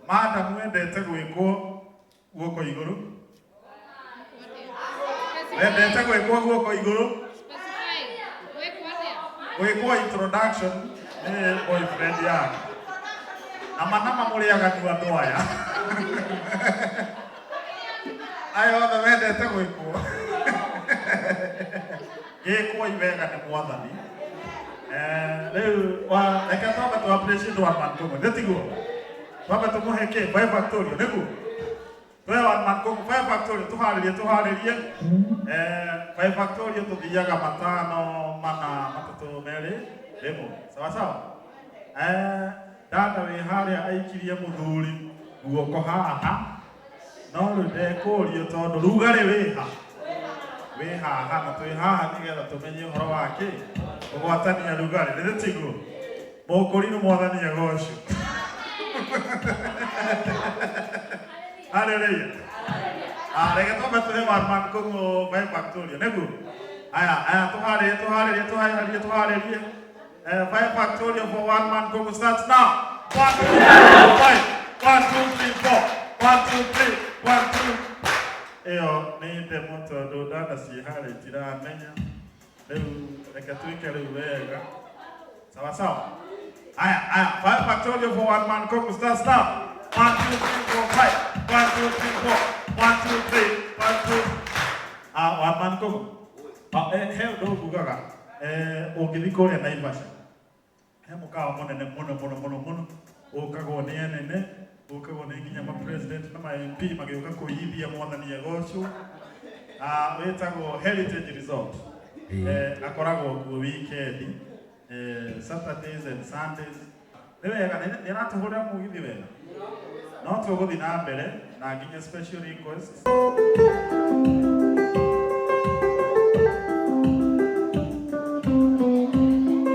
madamu endete gwĩkwo guoko igũrũ endete gwĩkwo guoko igũrũ Specify. Wekwo atĩa? Gwĩkwo introduction nĩ boyfriend yake. Nama nama mũrĩaga tu andũ aya. Aya othe mendete gwĩkwo. Gĩkwo wega nĩ mwathani. Eh, rĩu wa reke twambe tu appreciate one man Congo. Nĩ tiguo? Twambe tũmũhe kĩ? Five Factorio, nĩguo? Twe one man Congo, Five Factorio tũharĩrie tũharĩrie. Eh, Five Factorio tũthiaga matano mana matatũ merĩ rĩmwe. Sawa sawa? Eh, dada wĩ harĩa aikirie mũthuri guoko haha no rĩu ndekũrio tondũ rugarĩ wĩha wĩ haha na twĩ haha nĩgetha tũmenye ũhoro wa kĩ kũgwatania rugarĩ nĩ tiguo mũkũrinũ mwathani agocwo haleluya. Ah, reke twambe tũhe one man Congo Five Factorio nĩguo aya aya tũharĩrie tũharĩrie tũharĩrie tũharĩrie. Five Factorio for one man Congo starts now. One, two, three, five. One, two, three, four. One, two, three. One, two. Ĩyo nĩ ndemo tondũ ndanda ciĩ harĩa itiramenya. Rĩu reke twĩke rĩu wega. Sawa sawa. Aya aya five factorial for one man Congo starts now. One, two, three, four, five. One, two, three, four. One, two, three. One, two. Ah, one man Congo. Ah, he ũndũ ngugaga. Eh, ũngĩthiĩ kũrĩa Naivasha he mũkawa mũnene mũno mũno mũno mũno ũkagwo nĩ anene ũkagwo nĩ nginya ma president na ma MP magĩũka kũiyithia mwathani agocwo. Ah, wĩtagwo Heritage Resort. Eh, akoragwo kuo weekend, eh, Saturdays and Sundays. Nĩ wega nĩ aratũhũrĩra mũgithi wega no tũgũthiĩ na mbere na nginya special request.